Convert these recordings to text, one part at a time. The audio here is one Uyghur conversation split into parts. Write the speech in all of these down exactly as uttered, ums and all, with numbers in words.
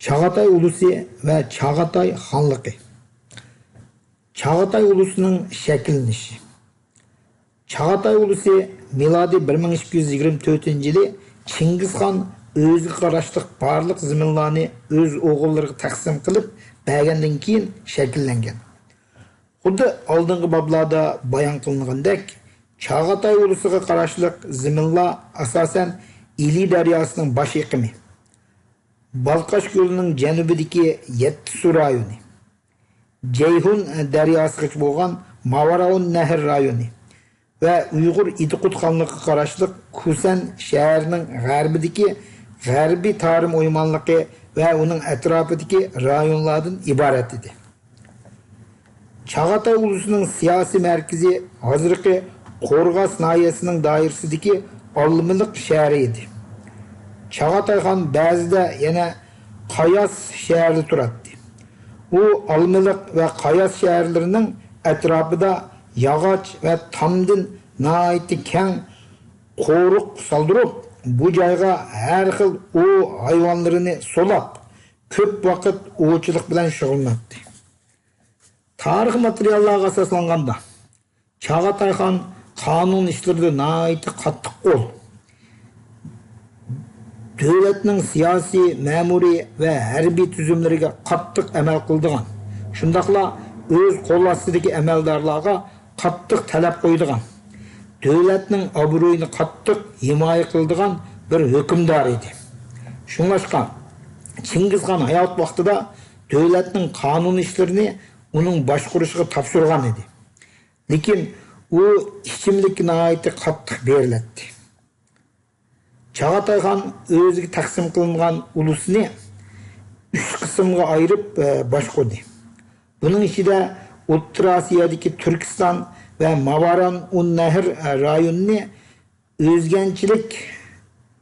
چاغاتاي ئۇلۇسى ۋە چاغاتاي خانلىقى. چاغاتاي ئۇلۇسىنىڭ شەكىللىنىشى. چاغاتاي ئۇلۇسى مىلادىي بىر مىڭ ئىككى يۈز يىگىرمە تۆتىنچى يىلى چىڭگىزخان ئۆزىگە قاراشلىق بارلىق زېمىنلارنى ئۆز ئوغۇللىرىغا تەقسىم قىلىپ بەرگەندىن كېيىن شەكىللەنگەن. خۇددى ئالدىنقى بابلاردا بايان قىلىنغاندەك، چاغاتاي ئۇلۇسىغا قاراشلىق زېمىنلار ئاساسەن ئىلى دەرياسىنىڭ باش ئېقىمى، بالقاش كۆلىنىڭ جەنۇبىدىكى يەتتە سۇ رايونى، جەيھۇن دەرياسىغىچە بولغان ماۋاراۋۇن نەھر رايونى ۋە ئۇيغۇر ئىدىقۇت خانلىقىغا قاراشلىق كۇسەن شەھىرىنىڭ غەربىدىكى غەربىي تارىم ئويمانلىقى ۋە ئۇنىڭ ئەتراپىدىكى رايونلاردىن ئىبارەت ئىدى. چاغاتاي ئۇلۇسىنىڭ سىياسىي مەركىزى ھازىرقى قورغاس ناھىيەسىنىڭ دائىرىسىدىكى ئالمىلىق شەھىرى ئىدى. چاغاتاي خان بەزىدە يەنە قاياس شەھىرىدە تۇراتتى. ئۇ ئالمىلىق ۋە قاياس شەھەرلىرىنىڭ ئەتراپىدا ياغاچ ۋە تامدىن ناھايىتى كەڭ قورۇق سالدۇرۇپ، بۇ جايغا ھەر خىل ئۇ ھايۋانلىرىنى سولاپ، كۆپ ۋاقىت ئوۋچىلىق بىلەن شۇغۇللىناتتى. تارىخىي ماتېرىياللارغا ئاساسلانغاندا، چاغاتاي خان قانۇن ئىشلىرىدا ناھايىتى قاتتىق قول. دۆلەتنىڭ سىياسىي، مەمۇرىي ۋە ھەربىي تۈزۈملىرىگە قاتتىق ئەمەل قىلىدىغان، شۇنداقلا ئۆز قول ئاستىدىكى ئەمەلدارلارغا قاتتىق تەلەپ قويىدىغان، دۆلەتنىڭ ئابرۇيىنى قاتتىق ھىمايە قىلىدىغان بىر ھۆكۈمدار ئىدى. شۇڭلاشقا، چىڭگىزخان ھايات ۋاقتىدا دۆلەتنىڭ قانۇن ئىشلىرىنى ئۇنىڭ باشقۇرۇشىغا تاپشۇرغان ئىدى. لېكىن ئۇ ئىچىملىككە ناھايىتى قاتتىق بېرىلەتتى. چاغاتاي خان ئۆزىگە تەقسىم قىلىنغان ئۇلۇسنى ئۈچ قىسىمغا ئايرىپ، ئە، باشقۇردى. بۇنىڭ ئىچىدە ئوتتۇرا ئاسىيادىكى تۈركىستان ۋە ماۋاران ئۇن نەھر، ئە، رايونىنى ئۆزگەنچىلىك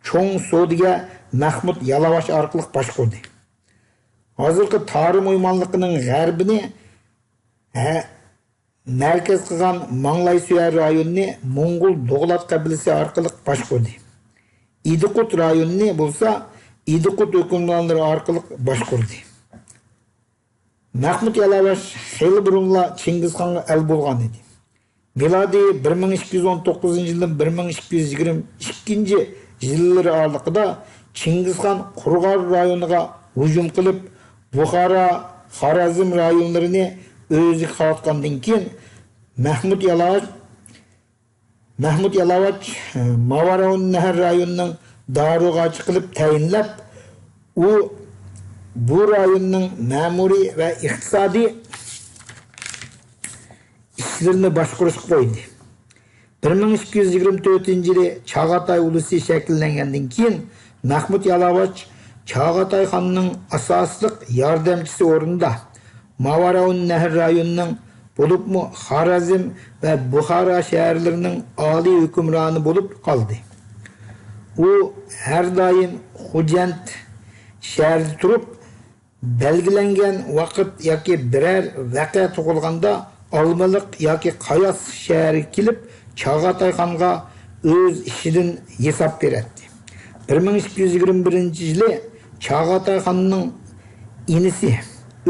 چوڭ سودىگەر مەخمۇت يالاۋاش ئارقىلىق باشقۇردى. ھازىرقى تارىم ئويمانلىقىنىڭ غەربىنى، ھە، مەركەز قىلغان ماڭلايسۆيەر رايونىنى موڭغۇل دوغلات قەبىلىسى ئارقىلىق باشقۇردى. ئىدىقۇت رايونىنى بولسا ئىدىقۇت ھۆكۈمرانلىرى ئارقىلىق باشقۇردى. مەخمۇت يالاۋاش خېلى بۇرۇنلا چىڭگىزخانغا ئەل بولغان ئىدى. مىلادىي بىر مىڭ ئىككى يۈز ئون توققۇزىنچى يىلدىن بىر مىڭ ئىككى يۈز يىگىرمە ئىككىنچى يىللىرى ئارىلىقىدا چىڭگىزخان قۇرغار رايونىغا ھۇجۇم قىلىپ، بۇخارا، خارازم رايونلىرىنى ئۆزىگە قاراتقاندىن كېيىن، مەھمۇد يالاۋاش، مەھمۇد يالاۋاش، ئە، ماۋاراۋۇن نەھەر رايونىنىڭ دارۇغاچى قىلىپ تەيىنلەپ، ئۇ بۇ رايوننىڭ مەمۇرىي ۋە ئىقتىسادىي ئىشلىرىنى باشقۇرۇشقا قويدى. بىر مىڭ ئىككى يۈز يىگىرمە تۆتىنچى يىلى چاغاتاي ئۇلۇسى شەكىللەنگەندىن كېيىن، مەھمۇد يالاۋاچ چاغاتاي خاننىڭ ئاساسلىق ياردەمچىسى ئورنىدا ماۋاراۋۇن نەھر رايونىنىڭ، بولۇپمۇ خارازم ۋە بۇخارا شەھەرلىرىنىڭ ئالىي ھۆكۈمرانى بولۇپ قالدى. ئۇ ھەر دائىم خوجەنت شەھىرىدە تۇرۇپ، بەلگىلەنگەن ۋاقىت ياكى بىرەر ۋەقە تۇغۇلغاندا ئالمىلىق ياكى قاياس شەھىرىگە كېلىپ، چاغاتاي خانغا ئۆز ئىشىدىن ھېساب بېرەتتى. بىر مىڭ ئىككى يۈز يىگىرمە بىرىنچى يىلى چاغاتاي خاننىڭ ئىنىسى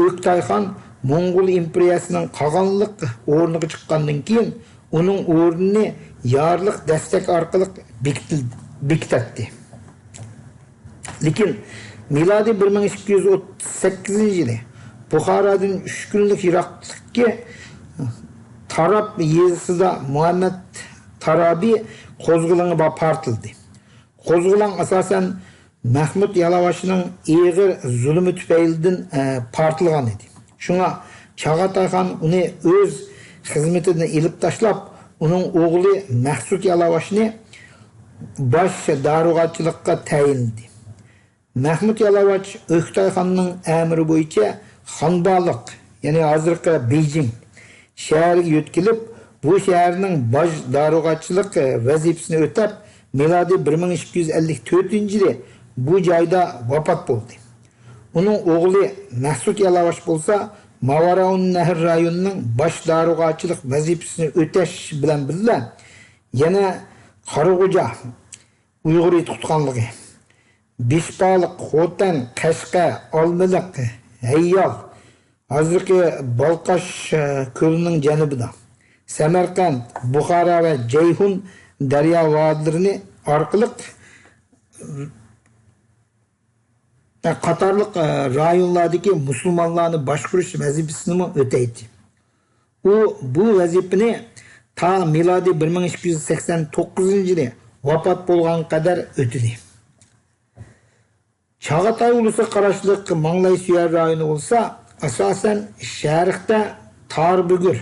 ئۆكتاي خان موڭغۇل ئىمپېرىيەسىنىڭ قالغانلىق ئورنىغا چىققاندىن كېيىن، ئۇنىڭ ئورنىنى يارلىق دەستەك ئارقىلىق بېكىتىل-، بېكىتەتتى. لېكىن مىلادىي بىر مىڭ ئىككى يۈز ئوتتۇز سەككىزىنچى يىلى بۇخارادىن ئۈچ كۈنلۈك يىراقلىقتىكى تاراب يېزىسىدا مۇھەممەد تارابى قوزغىلىڭى بار پارتلىدى. قوزغىلىڭ ئاساسەن مەھمۇد يالاۋاشنىڭ ئېغىر زۇلۇمى تۈپەيلىدىن، ئە، پارتلىغان ئىدى. شۇڭا چاغاتاي خان ئۇنى ئۆز خىزمىتىدىن ئېلىپ تاشلاپ، ئۇنىڭ ئوغلى مەخسۇت يالاۋاشنى باش دارۇغاچىلىققا تەيىنلىدى. مەھمۇد يالاۋاچ ئۆكتاي خاننىڭ ئەمرى بويىچە خانبالىق، يەنى ھازىرقى بېيجىڭ شەھىرىگە يۆتكىلىپ، بۇ شەھەرنىڭ باش دارۇغاچىلىق ۋەزىپىسىنى ئۆتەپ، مىلادىي بىر مىڭ ئىككى يۈز ئەللىك تۆتىنچى يىلى بۇ جايدا ۋاپات بولدى. ئۇنىڭ ئوغلى مەھسۇت يالاۋاش بولسا ماۋاراۋۇن نەھر رايونىنىڭ باش دارۇغاچىلىق ۋەزىپىسىنى ئۆتەش بىلەن بىللە، يەنە قارىغۇجا ئۇيغۇر ئىدىقۇت خانلىقى، بېشپالىق، خوتەن، قەشقەر، ئالمىلىق، ھەييال، ھازىرقى بالقاش، ئە، كۆلىنىڭ جەنۇبىدا، سەمەرقەنت، بۇخارا ۋە جەيھۇن دەريا ۋادىلىرىنى ئارقىلىق، ئە، قاتارلىق، ئە، رايونلاردىكى مۇسۇلمانلارنى باشقۇرۇش ۋەزىپىسىنىمۇ ئۆتەيتتى. ئۇ بۇ ۋەزىپىنى تا مىلادىي بىر مىڭ ئىككى يۈز سەكسەن توققۇزىنچى يىلى ۋاپات بولغانغا قەدەر ئۆتىدى. چاغاتاي ئۇلۇسىغا قاراشلىق ماڭلاي سۆيەر رايونى بولسا، ئاساسەن، شەرقتە تاربۈگۈر،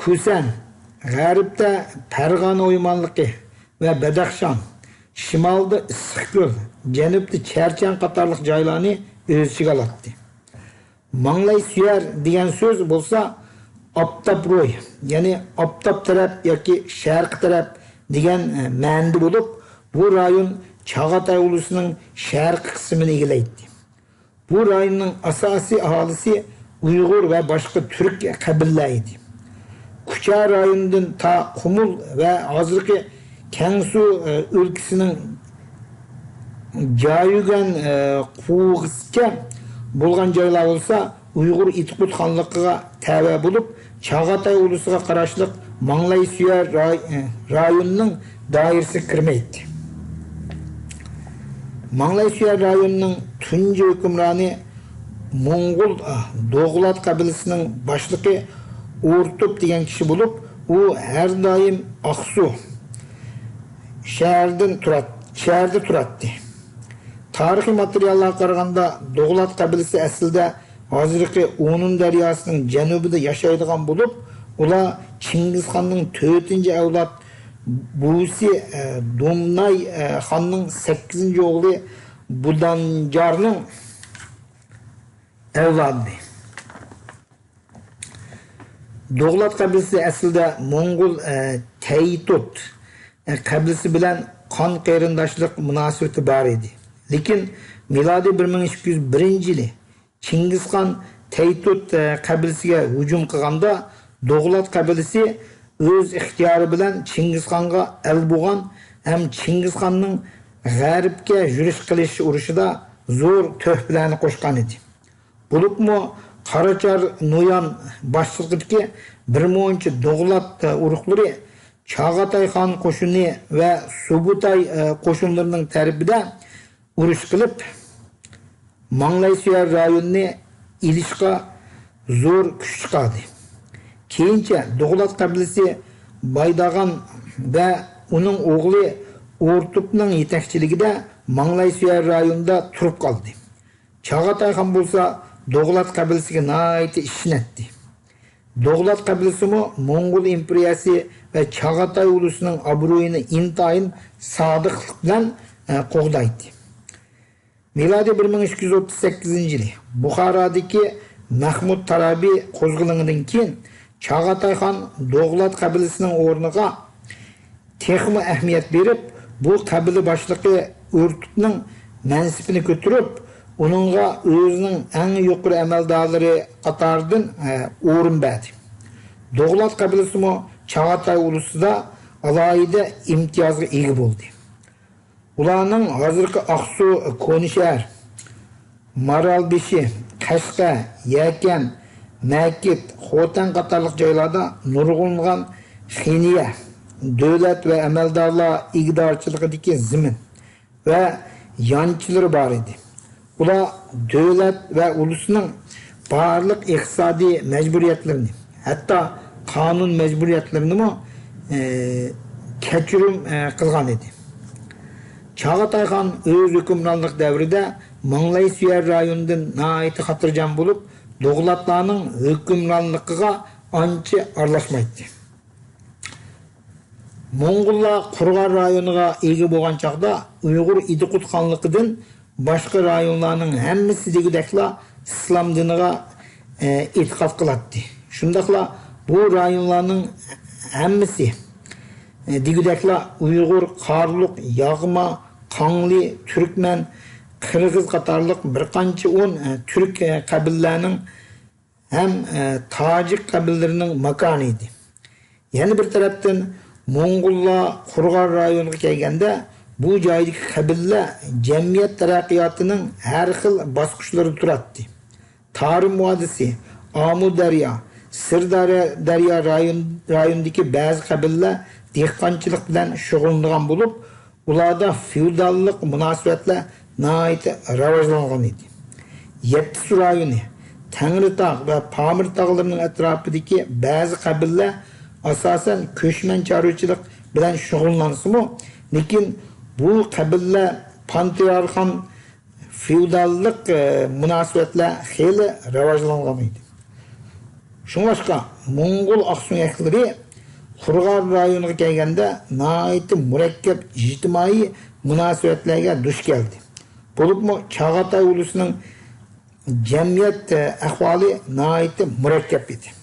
كۈسەن، غەربتە پەرغانە ئويمانلىقى ۋە بەدەخشان، شىمالدا ئىسسىقكۆل، جەنۇبتا چەرچەن قاتارلىق جايلارنى ئۆز ئىچىگە ئالاتتى. ماڭلاي سۆيەر دېگەن سۆز بولسا ئاپتاپروي، يەنى ئاپتاپ تەرەپ ياكى شەرقىي تەرەپ دېگەن، ئە، مەنىدە بولۇپ، بۇ رايون چاغاتاي ئۇلۇسىنىڭ شەرقىي قىسمىنى ئىگىلەيتتى. بۇ رايوننىڭ ئاساسىي ئاھالىسى ئۇيغۇر ۋە باشقا تۈرك قەبىلىلەر ئىدى. كۇچا رايونىدىن تا قۇمۇل ۋە ھازىرقى كەڭسۇ، ئە، ئۆلكىسىنىڭ جايۈگەن، ئە، قوۋۇغىسىچە بولغان جايلار بولسا ئۇيغۇر ئىدىقۇت خانلىقىغا تەۋە بولۇپ، چاغاتاي ئۇلۇسىغا قاراشلىق ماڭلاي سۆيەر راي-، ئە، رايونىنىڭ دائىرىسىگە كىرمەيتتى. ماڭلاي سۆيەر رايونىنىڭ تۇنجى ھۆكۈمرانى موڭغۇل، ئە، دوغلات قەبىلىسىنىڭ باشلىقى ئورتۇپ دېگەن كىشى بولۇپ، ئۇ ھەر دائىم ئاقسۇ شەھەردىن تۇرات-، شەھەردە تۇراتتى. تارىخىي ماتېرىياللارغا قارىغاندا، دوغلات قەبىلىسى ئەسلىدە ھازىرقى ئونۇن دەرياسىنىڭ جەنۇبىدا ياشايدىغان بولۇپ، ئۇلار چىڭگىزخاننىڭ تۆتىنچى ئەۋلاد بوۋىسى، ئە، دومناي، ئە، خاننىڭ سەككىزىنچى ئوغلى بۇدانجارنىڭ ئەۋلادى. دوغلات قەبىلىسى ئەسلىدە موڭغۇل، ئە، تەيتۇت، ئە، قەبىلىسى بىلەن قان قېرىنداشلىق مۇناسىۋىتى بار ئىدى. لېكىن مىلادىي بىر مىڭ ئىككى يۈز بىرىنچى يىلى چىڭگىزخان تەيتۇت، ئە، قەبىلىسىگە ھۇجۇم قىلغاندا، دوغلات قەبىلىسى ئۆز ئىختىيارى بىلەن چىڭگىزخانغا ئەل بوغان ھەم چىڭگىزخاننىڭ غەربكە يۈرۈش قىلىش ئۇرۇشىدا زور تۆھپىلەرنى قوشقان ئىدى. بولۇپمۇ قاراچار نويان باشچىلىقىدىكى بىر مۇنچە دوغلات ئۇرۇقلىرى چاغاتاي خان قوشۇنى ۋە سۇبۇتاي، ئە، قوشۇنلىرىنىڭ تەرىپىدە ئۇرۇش قىلىپ، ماڭلاي سۆيەر رايونىنى ئېلىشقا زور كۈچ چىقاردى. كېيىنچە دوغلات قەبىلىسى بايداغان ۋە ئۇنىڭ ئوغلى ئورتۇپنىڭ يېتەكچىلىكىدە ماڭلاي سۆيەر رايونىدا تۇرۇپ قالدى. چاغاتاي خان بولسا دوغلات قەبىلىسىگە ناھايىتى ئىشىنەتتى. دوغلات قەبىلىسىمۇ موڭغۇل ئىمپېرىيەسى ۋە چاغاتاي ئۇلۇسىنىڭ ئابرۇيىنى ئىنتايىن سادىقلىق بىلەن، ئە، قوغدايتتى. مىلادىي بىر مىڭ ئىككى يۈز ئوتتۇز سەككىزىنچى يىلى بۇخارادىكى مەھمۇد تارابى قوزغىلىڭىدىن كېيىن، چاغاتاي خان دوغلات قەبىلىسىنىڭ ئورنىغا تېخىمۇ ئەھمىيەت بېرىپ، بۇ قەبىلە باشلىقى ئۆرتۈپنىڭ مەنسىپىنى كۆتۈرۈپ، ئۇنىڭغا ئۆزىنىڭ ئەڭ يۇقىرى ئەمەلدارلىرى قاتارىدىن، ئە، ئورۇن بەردى. دوغلات قەبىلىسىمۇ چاغاتاي ئۇلۇسىدا ئالاھىدە ئىمتىيازغا ئىگە بولدى. ئۇلارنىڭ ھازىرقى ئاقسۇ، كونىشەھەر، مارالبېشى، قەشقەر، يەكەن، مەكىت، خوتەن قاتارلىق جايلاردا نۇرغۇنلىغان خىنىيە، دۆلەت ۋە ئەمەلدارلار ئىگىدارچىلىقىدىكى زېمىن ۋە يانچىلىرى بار ئىدى. ئۇلار دۆلەت ۋە ئۇلۇسنىڭ بارلىق ئىقتىسادىي مەجبۇرىيەتلىرىنى، ھەتتا قانۇن مەجبۇرىيەتلىرىنىمۇ، ئى، كەچۈرۈم، ئى، قىلغان ئىدى. چاغاتاي خان ئۆز ھۆكۈمرانلىق دەۋرىدە ماڭلاي سۆيەر رايونىدىن ناھايىتى خاتىرجەم بولۇپ، دوغلاتلارنىڭ ھۆكۈمرانلىقىغا ئانچە ئارىلاشمايتتى. موڭغۇللار قۇرغان رايونىغا ئىگە بولغان چاغدا، ئۇيغۇر ئىدىقۇت خانلىقىدىن باشقا رايونلارنىڭ ھەممىسى دېگۈدەكلا ئىسلام دىنىغا، ئە، ئېتىقاد قىلاتتى. شۇنداقلا بۇ رايونلارنىڭ ھەممىسى، ئە، دېگۈدەكلا ئۇيغۇر، قارلۇق، ياغما، قاڭلى، تۈركمەن، قىرغىز قاتارلىق بىر قانچە ئون، ئە، تۈرك، ئە، قەبىلىلەرنىڭ ھەم، ئە، تاجىك قەبىلىلىرىنىڭ ماكانى ئىدى. يەنە بىر تەرەپتىن، موڭغۇللار قۇرغان رايونغا كەلگەندە، بۇ جايدىكى قەبىلىلەر جەمئىيەت تەرەققىياتىنىڭ ھەر خىل باسقۇچلىرىدا تۇراتتى. تارىم ۋادىسى، ئامۇ دەريا، سىر دەريا، دەريا رايون، رايونىدىكى بەزى قەبىلىلەر دېھقانچىلىق بىلەن شۇغۇللىنىدىغان بولۇپ، ئۇلاردا فېئوداللىق مۇناسىۋەتلەر ناھايىتى راۋاجلانغان ئىدى. يەتتىسۇ رايونى، تەڭرىتاغ ۋە پامىر تاغلىرىنىڭ ئەتراپىدىكى بەزى قەبىلىلەر ئاساسەن كۆچمەن چارۋىچىلىق بىلەن شۇغۇللانسىمۇ، لېكىن بۇ قەبىلىلەر پانتىئارخان فېئوداللىق، ئە، مۇناسىۋەتلەر خېلى راۋاجلانغان ئىدى. شۇڭلاشقا، موڭغۇل ئاقسۆڭەكلىرى قۇرغان رايونىغا كەلگەندە ناھايىتى مۇرەككەپ ئىجتىمائىي مۇناسىۋەتلەرگە دۇچ كەلدى. بولۇپمۇ چاغاتاي ئۇلۇسىنىڭ جەمئىيەت، ئە، ئەھۋالى ناھايىتى مۇرەككەپ ئىدى.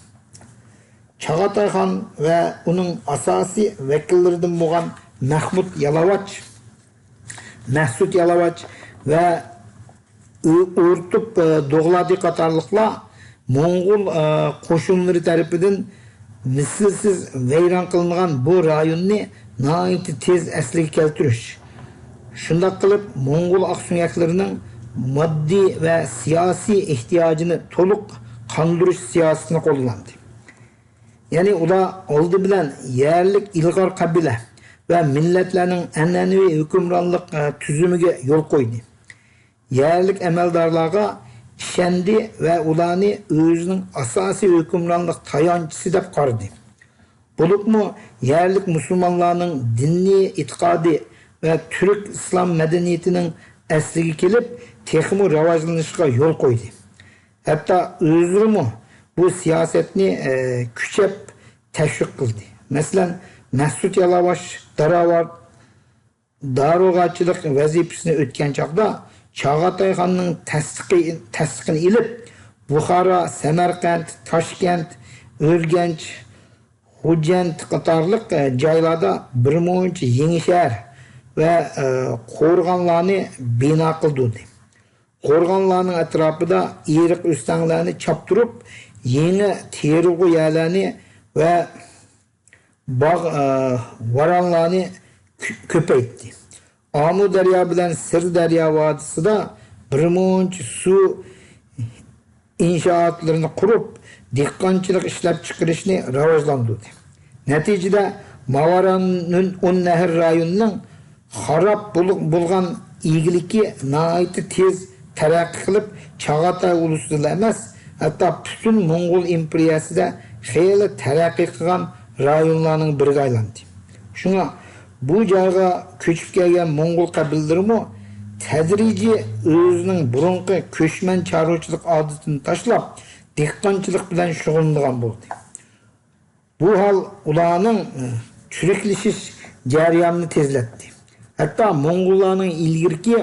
چاغاتاي خان ۋە ئۇنىڭ ئاساسىي ۋەكىللىرىدىن بولغان مەخمۇت يالاۋاچ، مەھسۇت يالاۋاچ ۋە ئۇ-، ئۇرتۇپ، ئە، دوغلادى قاتارلىقلار موڭغۇل، ئە، قوشۇنلىرى تەرىپىدىن مىسلىسىز ۋەيران قىلىنغان بۇ رايوننى ناھايىتى تېز ئەسلىگە كەلتۈرۈش، شۇنداق قىلىپ، موڭغۇل ئاقسۆڭەكلىرىنىڭ ماددىي ۋە سىياسىي ئېھتىياجىنى تولۇق قاندۇرۇش سىياسىتىنى قوللاندى. يەنى ئۇلار ئالدى بىلەن يەرلىك ئىلغار قەبىلە ۋە مىللەتلەرنىڭ ئەنئەنىۋى ھۆكۈمرانلىق، ئە، تۈزۈمىگە يول قويدى. يەرلىك ئەمەلدارلارغا ئىشەندى ۋە ئۇلارنى ئۆزىنىڭ ئاساسىي ھۆكۈمرانلىق تايانچىسى دەپ قارىدى. بولۇپمۇ يەرلىك مۇسۇلمانلارنىڭ دىنىي ئېتىقادى ۋە تۈرك ئىسلام مەدەنىيىتىنىڭ ئەسلىگە كېلىپ، تېخىمۇ راۋاجلىنىشىغا يول قويدى. ھەتتا ئۆزلىرىمۇ بۇ سىياسەتنى، ئە، كۈچەپ تەشۋىق قىلدى. مەسىلەن، مەھسۇت يالاۋاش داراۋار-، دارۇغاچىلىق ۋەزىپىسىنى ئۆتكەن چاغدا چاغاتاي خاننىڭ تەستىقى-، تەستىقىنى ئېلىپ، بۇخارا، سەمەرقەنت، تاشكەنت، ئۆرگەنچ، خوجەنت قاتارلىق، ئە، جايلاردا بىرمۇنچە يېڭى شەھەر ۋە، ئە، قورغانلارنى بىنا قىلدۇردى. قورغانلارنىڭ ئەتراپىدا ئېرىق ئۆستەڭلەرنى چاپتۇرۇپ، يېڭى تېرىلغۇ يەرلەرنى ۋە باغ، ئە، ۋارانلارنى كۆ-، كۆپەيتتى. ئامۇ دەريا بىلەن سىر دەريا ۋادىسىدا بىرمۇنچە سۇ ئىنشائاتلىرىنى قۇرۇپ، دېھقانچىلىق ئىشلەپچىقىرىشنى راۋاجلاندۇردى. نەتىجىدە، ماۋارا نۇن-، ئۇن نەھر رايونىنىڭ خاراب بول-، بولغان ئىگىلىكى ناھايىتى تېز تەرەققىي قىلىپ، چاغاتاي ئۇلۇسىدىلا ئەمەس، ھەتتا پۈتۈن موڭغۇل ئىمپېرىيەسىدە خېلى تەرەققىي قىلغان رايونلارنىڭ بىرىگە ئايلاندى. شۇڭا بۇ جايغا كۆچۈپ كەلگەن موڭغۇل قەبىلىلىرىمۇ تەدرىجىي ئۆزىنىڭ بۇرۇنقى كۆچمەن چارۋىچىلىق ئادىتىنى تاشلاپ، دېھقانچىلىق بىلەن شۇغۇللىنىدىغان بولدى. بۇ ھال ئۇلارنىڭ، ئى، تۈركلىشىش جەريانىنى تېزلەتتى. ھەتتا موڭغۇللارنىڭ ئىلگىرىكى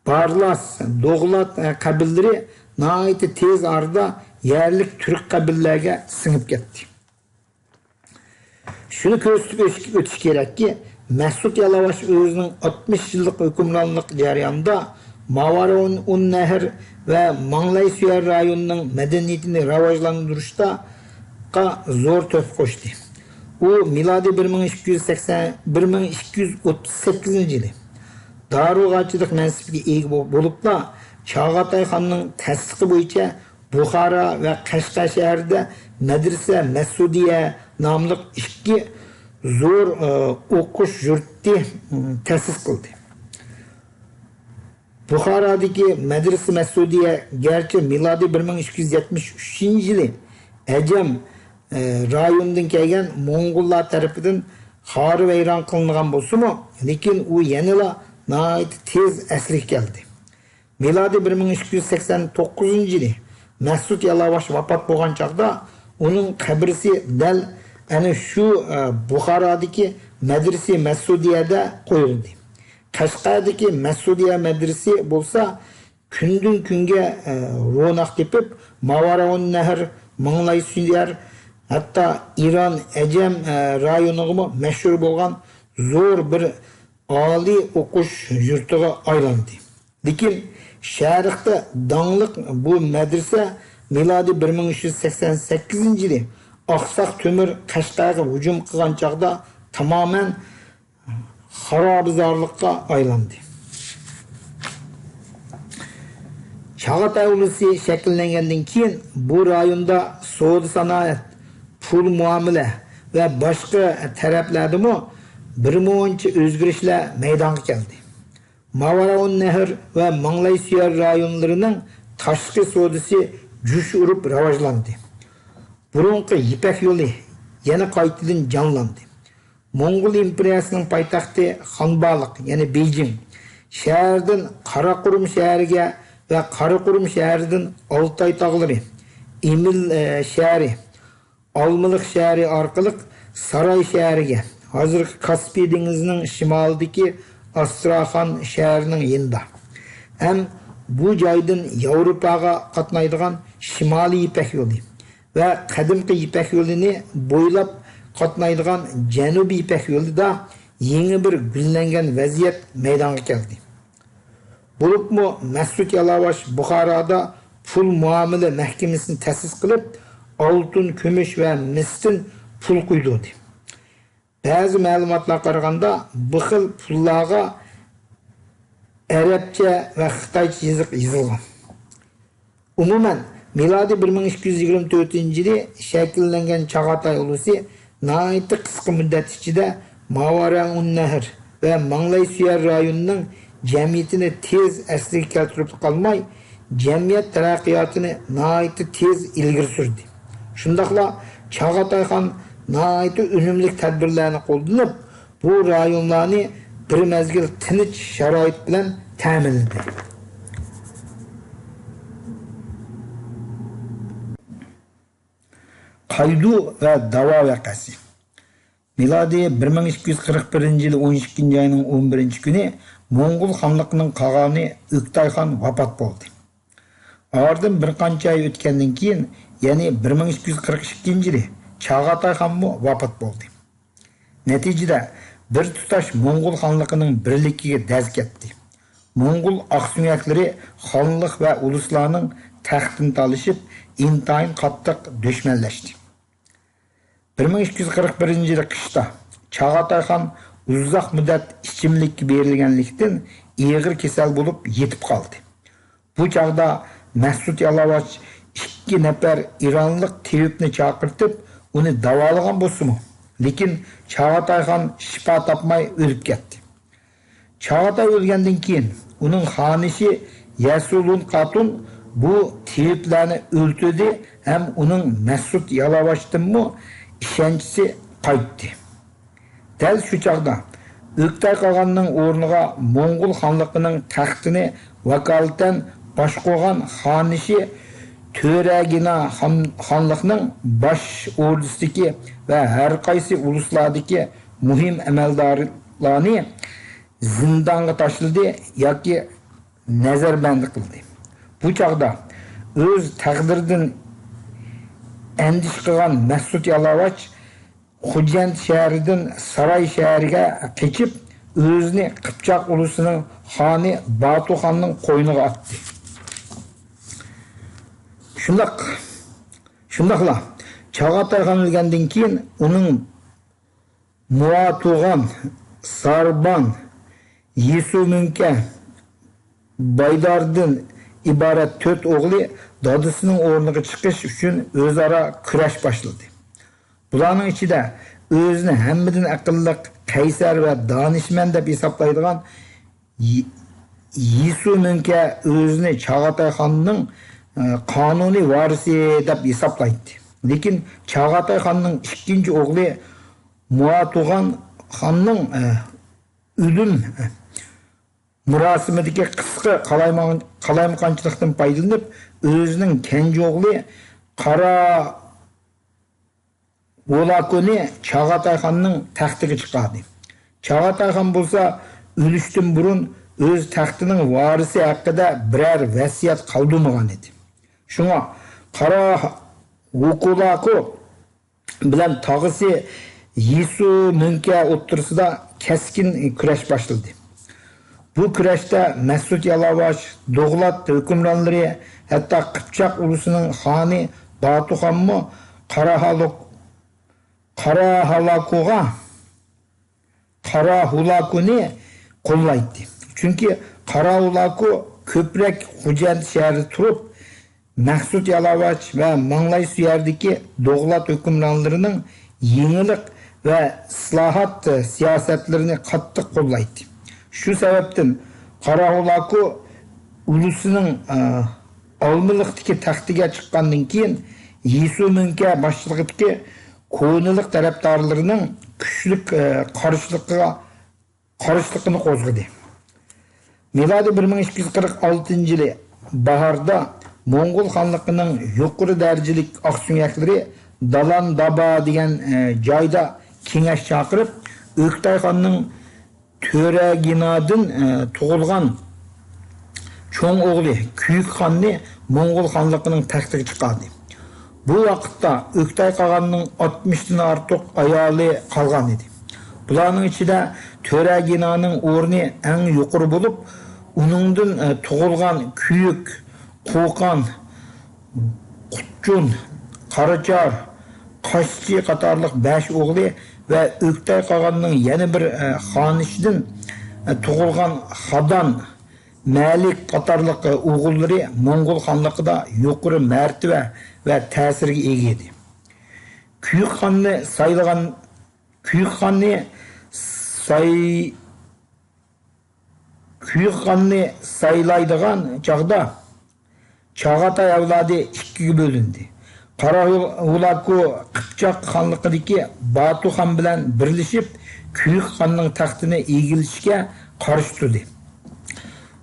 بارلاس، دوغلات، ئى، قەبىلىلىرى ناھايىتى تېز ئارىدا يەرلىك تۈرك قەبىلىلەرگە سىڭىپ كەتتى. شۇنى كۆرسىتىپ ئۆتۈش، ئۆتۈش كېرەككى، مەسئۇد يالاۋاش ئۆزىنىڭ ئاتمىش يىللىق ھۆكۈمرانلىق جەريانىدا ماۋارا ئۇن نەھر ۋە ماڭلاي سۈيەر رايونىنىڭ مەدەنىيىتىنى راۋاجلاندۇرۇشقا زور تۆھپە قوشتى. ئۇ مىلادىي بىر مىڭ ئىككى يۈز سەكسەن، بىر مىڭ ئىككى يۈز ئوتتۇز سەككىزىنچى يىلى دارۇغاچىلىق مەنسىپىگە ئىگە بو-، بولۇپلا، چاغاتاي خاننىڭ تەستىقى بويىچە بۇخارا ۋە قەشقەر شەھىرىدە مەدرىسە مەسۇدىيە ناملىق ئىككى زور، ئى، ئوقۇش يۇرتى، ئى، تەسىس قىلدى. بۇخارادىكى مەدرىسە مەسۇدىيە گەرچە مىلادىي بىر مىڭ ئىككى يۈز يەتمىش ئۈچىنچى يىلى ئەجەم، ئى، رايونىدىن كەلگەن موڭغۇللار تەرىپىدىن خارابە ۋەيران قىلىنغان بولسىمۇ، لېكىن ئۇ يەنىلا ناھايىتى تېز ئەسلىگە كەلدى. مىلادىي بىر مىڭ ئىككى يۈز سەكسەن توققۇزىنچى يىلى مەسۇد يالاۋاش ۋاپات بولغان چاغدا، ئۇنىڭ قەبرىسى دەل ئەنە شۇ، ئە، بۇخارادىكى مەدرىسە مەسۇدىيەدە قويۇلدى. قەشقەردىكى مەسۇدىيە مەدرىسە بولسا كۈندىن كۈنگە، ئە، روناق تېپىپ، ماۋارا ئۇن نەھر، ماڭلاي سۈيەر، ھەتتا ئىران، ئەجەم، ئە، رايونىغىمۇ مەشھۇر بولغان زور بىر ئالىي ئوقۇش يۇرتىغا ئايلاندى. لېكىن شەرقتە داڭلىق بۇ مەدرىسە مىلادىي بىر مىڭ ئۈچ يۈز سەكسەن سەككىزىنچى يىلى ئاقساق تۆمۈر قەشقەرگە ھۇجۇم قىلغان چاغدا تامامەن خارابىزارلىققا ئايلاندى. چاغاتاي ئۇلۇسى شەكىللەنگەندىن كېيىن، بۇ رايوندا سودا سانائەت، پۇل مۇئامىلە ۋە باشقا تەرەپلەردىمۇ بىرمۇنچە ئۆزگىرىشلەر مەيدانغا كەلدى. ماۋراۇننەھر ۋە ماڭلايسۈيەر رايونلىرىنىڭ تاشقى سودىسى جۇش ئۇرۇپ راۋاجلاندى. بۇرۇنقى يىپەك يولى يەنە قايتىدىن جانلاندى. موڭغۇل ئىمپېرىيەسىنىڭ پايتەختى خانبالىق، يەنى بېيجىڭ شەھىرىدىن قاراقۇرۇم شەھىرىگە ۋە قاراقۇرۇم شەھىرىدىن ئالتاي تاغلىرى، ئىمىل، ئە، شەھىرى، ئالمىلىق شەھىرى ئارقىلىق ساراي شەھىرىگە، ھازىرقى كاسپىي دېڭىزىنىڭ شىمالىدىكى ئاستراخان شەھىرىنىڭ يېنىدا، ھەم بۇ جايدىن ياۋروپاغا قاتنايدىغان شىمالىي يىپەك يولى ۋە قەدىمكى يىپەك يولىنى بويلاپ قاتنايدىغان جەنۇبىي يىپەك يولىدا يېڭى بىر گۈللەنگەن ۋەزىيەت مەيدانغا كەلدى. بولۇپمۇ مەسئۇد يالاۋاش بۇخارادا پۇل مۇئامىلە مەھكىمىسىنى تەسىس قىلىپ، ئالتۇن، كۈمۈش ۋە مىستىن پۇل قۇيدۇردى. بەزى مەلۇماتلارغا قارىغاندا، بۇ خىل پۇللارغا ئەرەبچە ۋە خىتايچە يېزىق يېزىلغان. ئومۇمەن، مىلادىي بىر مىڭ ئىككى يۈز يىگىرمە تۆتىنچى يىلى شەكىللەنگەن چاغاتاي ئۇلۇسى ناھايىتى قىسقا مۇددەت ئىچىدە ماۋراۇننەھر ۋە ماڭلايسۈيەر رايونىنىڭ جەمئىيىتىنى تېز ئەسلىگە كەلتۈرۈپ قالماي، جەمئىيەت تەرەققىياتىنى ناھايىتى تېز ئىلگىرى سۈردى. شۇنداقلا چاغاتايخان ناھايىتى ئۈنۈملۈك تەدبىرلەرنى قوللىنىپ، بۇ رايونلارنى بىر مەزگىل تىنچ شارائىت بىلەن تەمىنلىدى. قايدۇ ۋە داۋا ۋەقەسى. مىلادىي بىر مىڭ ئىككى يۈز قىرىق بىرىنچى يىلى ئون ئىككىنچى ئاينىڭ ئون بىرىنچى كۈنى موڭغۇل خانلىقىنىڭ قاغانى ئۆكتاي خان ۋاپات بولدى. ئارىدىن بىر قانچە ئاي ئۆتكەندىن كېيىن، يەنى بىر مىڭ ئىككى يۈز قىرىق ئىككىنچى يىلى چاغاتاي خانمۇ ۋاپات بولدى. نەتىجىدە، بىر تۇتاش موڭغۇل خانلىقىنىڭ بىرلىكىگە دەز كەتتى. موڭغۇل ئاقسۆڭەكلىرى خانلىق ۋە ئۇلۇسلارنىڭ تەختىنى تالىشىپ، ئىنتايىن قاتتىق دۈشمەنلەشتى. بىر مىڭ ئىككى يۈز قىرىق بىرىنچى يىلى قىشتا چاغاتاي خان ئۇزاق مۇددەت ئىچىملىككە بېرىلگەنلىكتىن، ئېغىر كېسەل بولۇپ يېتىپ قالدى. بۇ چاغدا مەسئۇد يالاۋاچ ئىككى نەپەر ئىرانلىق تېۋىپنى چاقىرتىپ، ئۇنى داۋالىغان بولسىمۇ، لېكىن چاغاتاي خان شىپا تاپماي ئۆلۈپ كەتتى. چاغاتاي ئۆلگەندىن كېيىن، ئۇنىڭ خانىشى يەسۇلۇن قاتۇن بۇ تېۋىپلەرنى ئۆلتۈردى ھەم ئۇنىڭ مەسئۇد يالاۋاچتىنمۇ ئىشەنچىسى قايتتى. دەل شۇ چاغدا ئۆكتەي قاغاننىڭ ئورنىغا موڭغۇل خانلىقىنىڭ تەختىنى ۋاكالىتەن باشقۇرغان خانىشى تۆرەگىنا خان-، خانلىقنىڭ باش ئوردىسىدىكى ۋە ھەر قايسى ئۇلۇسلاردىكى مۇھىم ئەمەلدارلارنى زىندانغا تاشلىدى ياكى نەزەربەندى قىلدى. بۇ چاغدا ئۆز تەقدىرىدىن ئەندىشە قىلغان مەسئۇد يالاۋاچ خوجەنت شەھىرىدىن ساراي شەھىرىگە قېچىپ، ئۆزىنى قىپچاق ئۇلۇسىنىڭ خانى باتۇخاننىڭ قوينىغا ئاتتى. شۇنداق، شۇنداقلا چاغاتاي خان ئۆلگەندىن كېيىن، ئۇنىڭ مۇۋاتۇغان، ساربان، يېسۇمۈڭكە، بايداردىن ئىبارەت تۆت ئوغلى دادىسىنىڭ ئورنىغا چىقىش ئۈچۈن ئۆزئارا كۈرەش باشلىدى. بۇلارنىڭ ئىچىدە ئۆزىنى ھەممىدىن ئەقىللىق، قەيسەر ۋە دانىشمەن دەپ ھېسابلايدىغان يې-، يېسۇمۈڭكە ئۆزىنى چاغاتاي خاننىڭ، ئە، قانۇنىي ۋارىسى دەپ ھېسابلايتتى. لېكىن چاغاتاي خاننىڭ ئىككىنچى ئوغلى مۇۋاتۇغان خاننىڭ، ئە، ئۆلۈم، ئە، مۇراسىمىدىكى قىسقا قالايمىقان-، قالايمىقانچىلىقتىن پايدىلىنىپ، ئۆزىنىڭ كەنجى ئوغلى قارا ۋولاكونى چاغاتاي خاننىڭ تەختىگە چىقاردى. چاغاتاي خان بولسا ئۆلۈشتىن بۇرۇن ئۆز تەختىنىڭ ۋارىسى ھەققىدە بىرەر ۋەسىيەت قالدۇرمىغان ئىدى. شۇڭا قارا ۋوكۇلاكو بىلەن تاغىسى يېسۇ مۆڭكە ئوتتۇرىسىدا كەسكىن كۈرەش باشلىدى. بۇ كۈرەشتە مەسئۇد يالاۋاش، دوغلات ھۆكۈمرانلىرى، ھەتتا قىپچاق ئۇلۇسىنىڭ خانى باتۇخانمۇ قاراھالۇق-، قاراھالاكۇغا قاراھۇلاكۇنى قوللايتتى. چۈنكى قاراھۇلاكۇ كۆپرەك خوجەنت شەھىرىدە تۇرۇپ، مەخسۇت يالاۋاچ ۋە ماڭلايسۇ يەردىكى دوغلات ھۆكۈمرانلىرىنىڭ يېڭىلىق ۋە ئىسلاھات سىياسەتلىرىنى قاتتىق قوللايتتى. شۇ سەۋەبتىن قاراھۇلاكۇ ئۇلۇسىنىڭ، ئە، ئالمىلىقتىكى تەختىگە چىققاندىن كېيىن، يىسۇ مۆڭكە باشچىلىقىدىكى كونىلىق تەرەپدارلىرىنىڭ كۈچلۈك، ئە، قارشىلىقىغا، قارشىلىقىنى قوزغىدى. مىلادىي بىر مىڭ ئىككى يۈز قىرىق ئالتىنچى يىلى باھاردا موڭغۇل خانلىقىنىڭ يۇقىرى دەرىجىلىك ئاقسۆڭەكلىرى دالان دابا دېگەن، ئە، جايدا كېڭەش چاقىرىپ، ئۆكتەي خاننىڭ تۆرەگىنادىن، ئە، تۇغۇلغان چوڭ ئوغلى كۈيۈك خاننى موڭغۇل خانلىقىنىڭ تەختىگە چىقاردى. بۇ ۋاقىتتا ئۆكتەي قاغاننىڭ ئاتمىشتىن ئارتۇق ئايالى قالغان ئىدى. بۇلارنىڭ ئىچىدە تۆرەگىنانىڭ ئورنى ئەڭ يۇقىرى بولۇپ، ئۇنىڭدىن، ئە، تۇغۇلغان كۈيۈك، قوقان، قۇتچۇن، قاراچار، قاشچى قاتارلىق بەش ئوغلى ۋە ئۆكتەي قاغاننىڭ يەنە بىر، ئە، خانىشىدىن، ئە، تۇغۇلغان خادان، مەلىك قاتارلىق، ئە، ئوغۇللىرى موڭغۇل خانلىقىدا يۇقىرى مەرتىۋە ۋە تەسىرگە ئىگە ئىدى. كۈيۈك خاننى سايلىغان، كۈيۈك خاننى ساي-، كۈيۈك خاننى سايلايدىغان چاغدا چاغاتاي ئەۋلادى ئىككىگە بۆلۈندى. قاراھۇلاكۇ قىپچاق خانلىقىدىكى باتۇ خان بىلەن بىرلىشىپ، كۈيۈك خاننىڭ تەختىنى ئىگىلىشىگە قارشى تۇردى.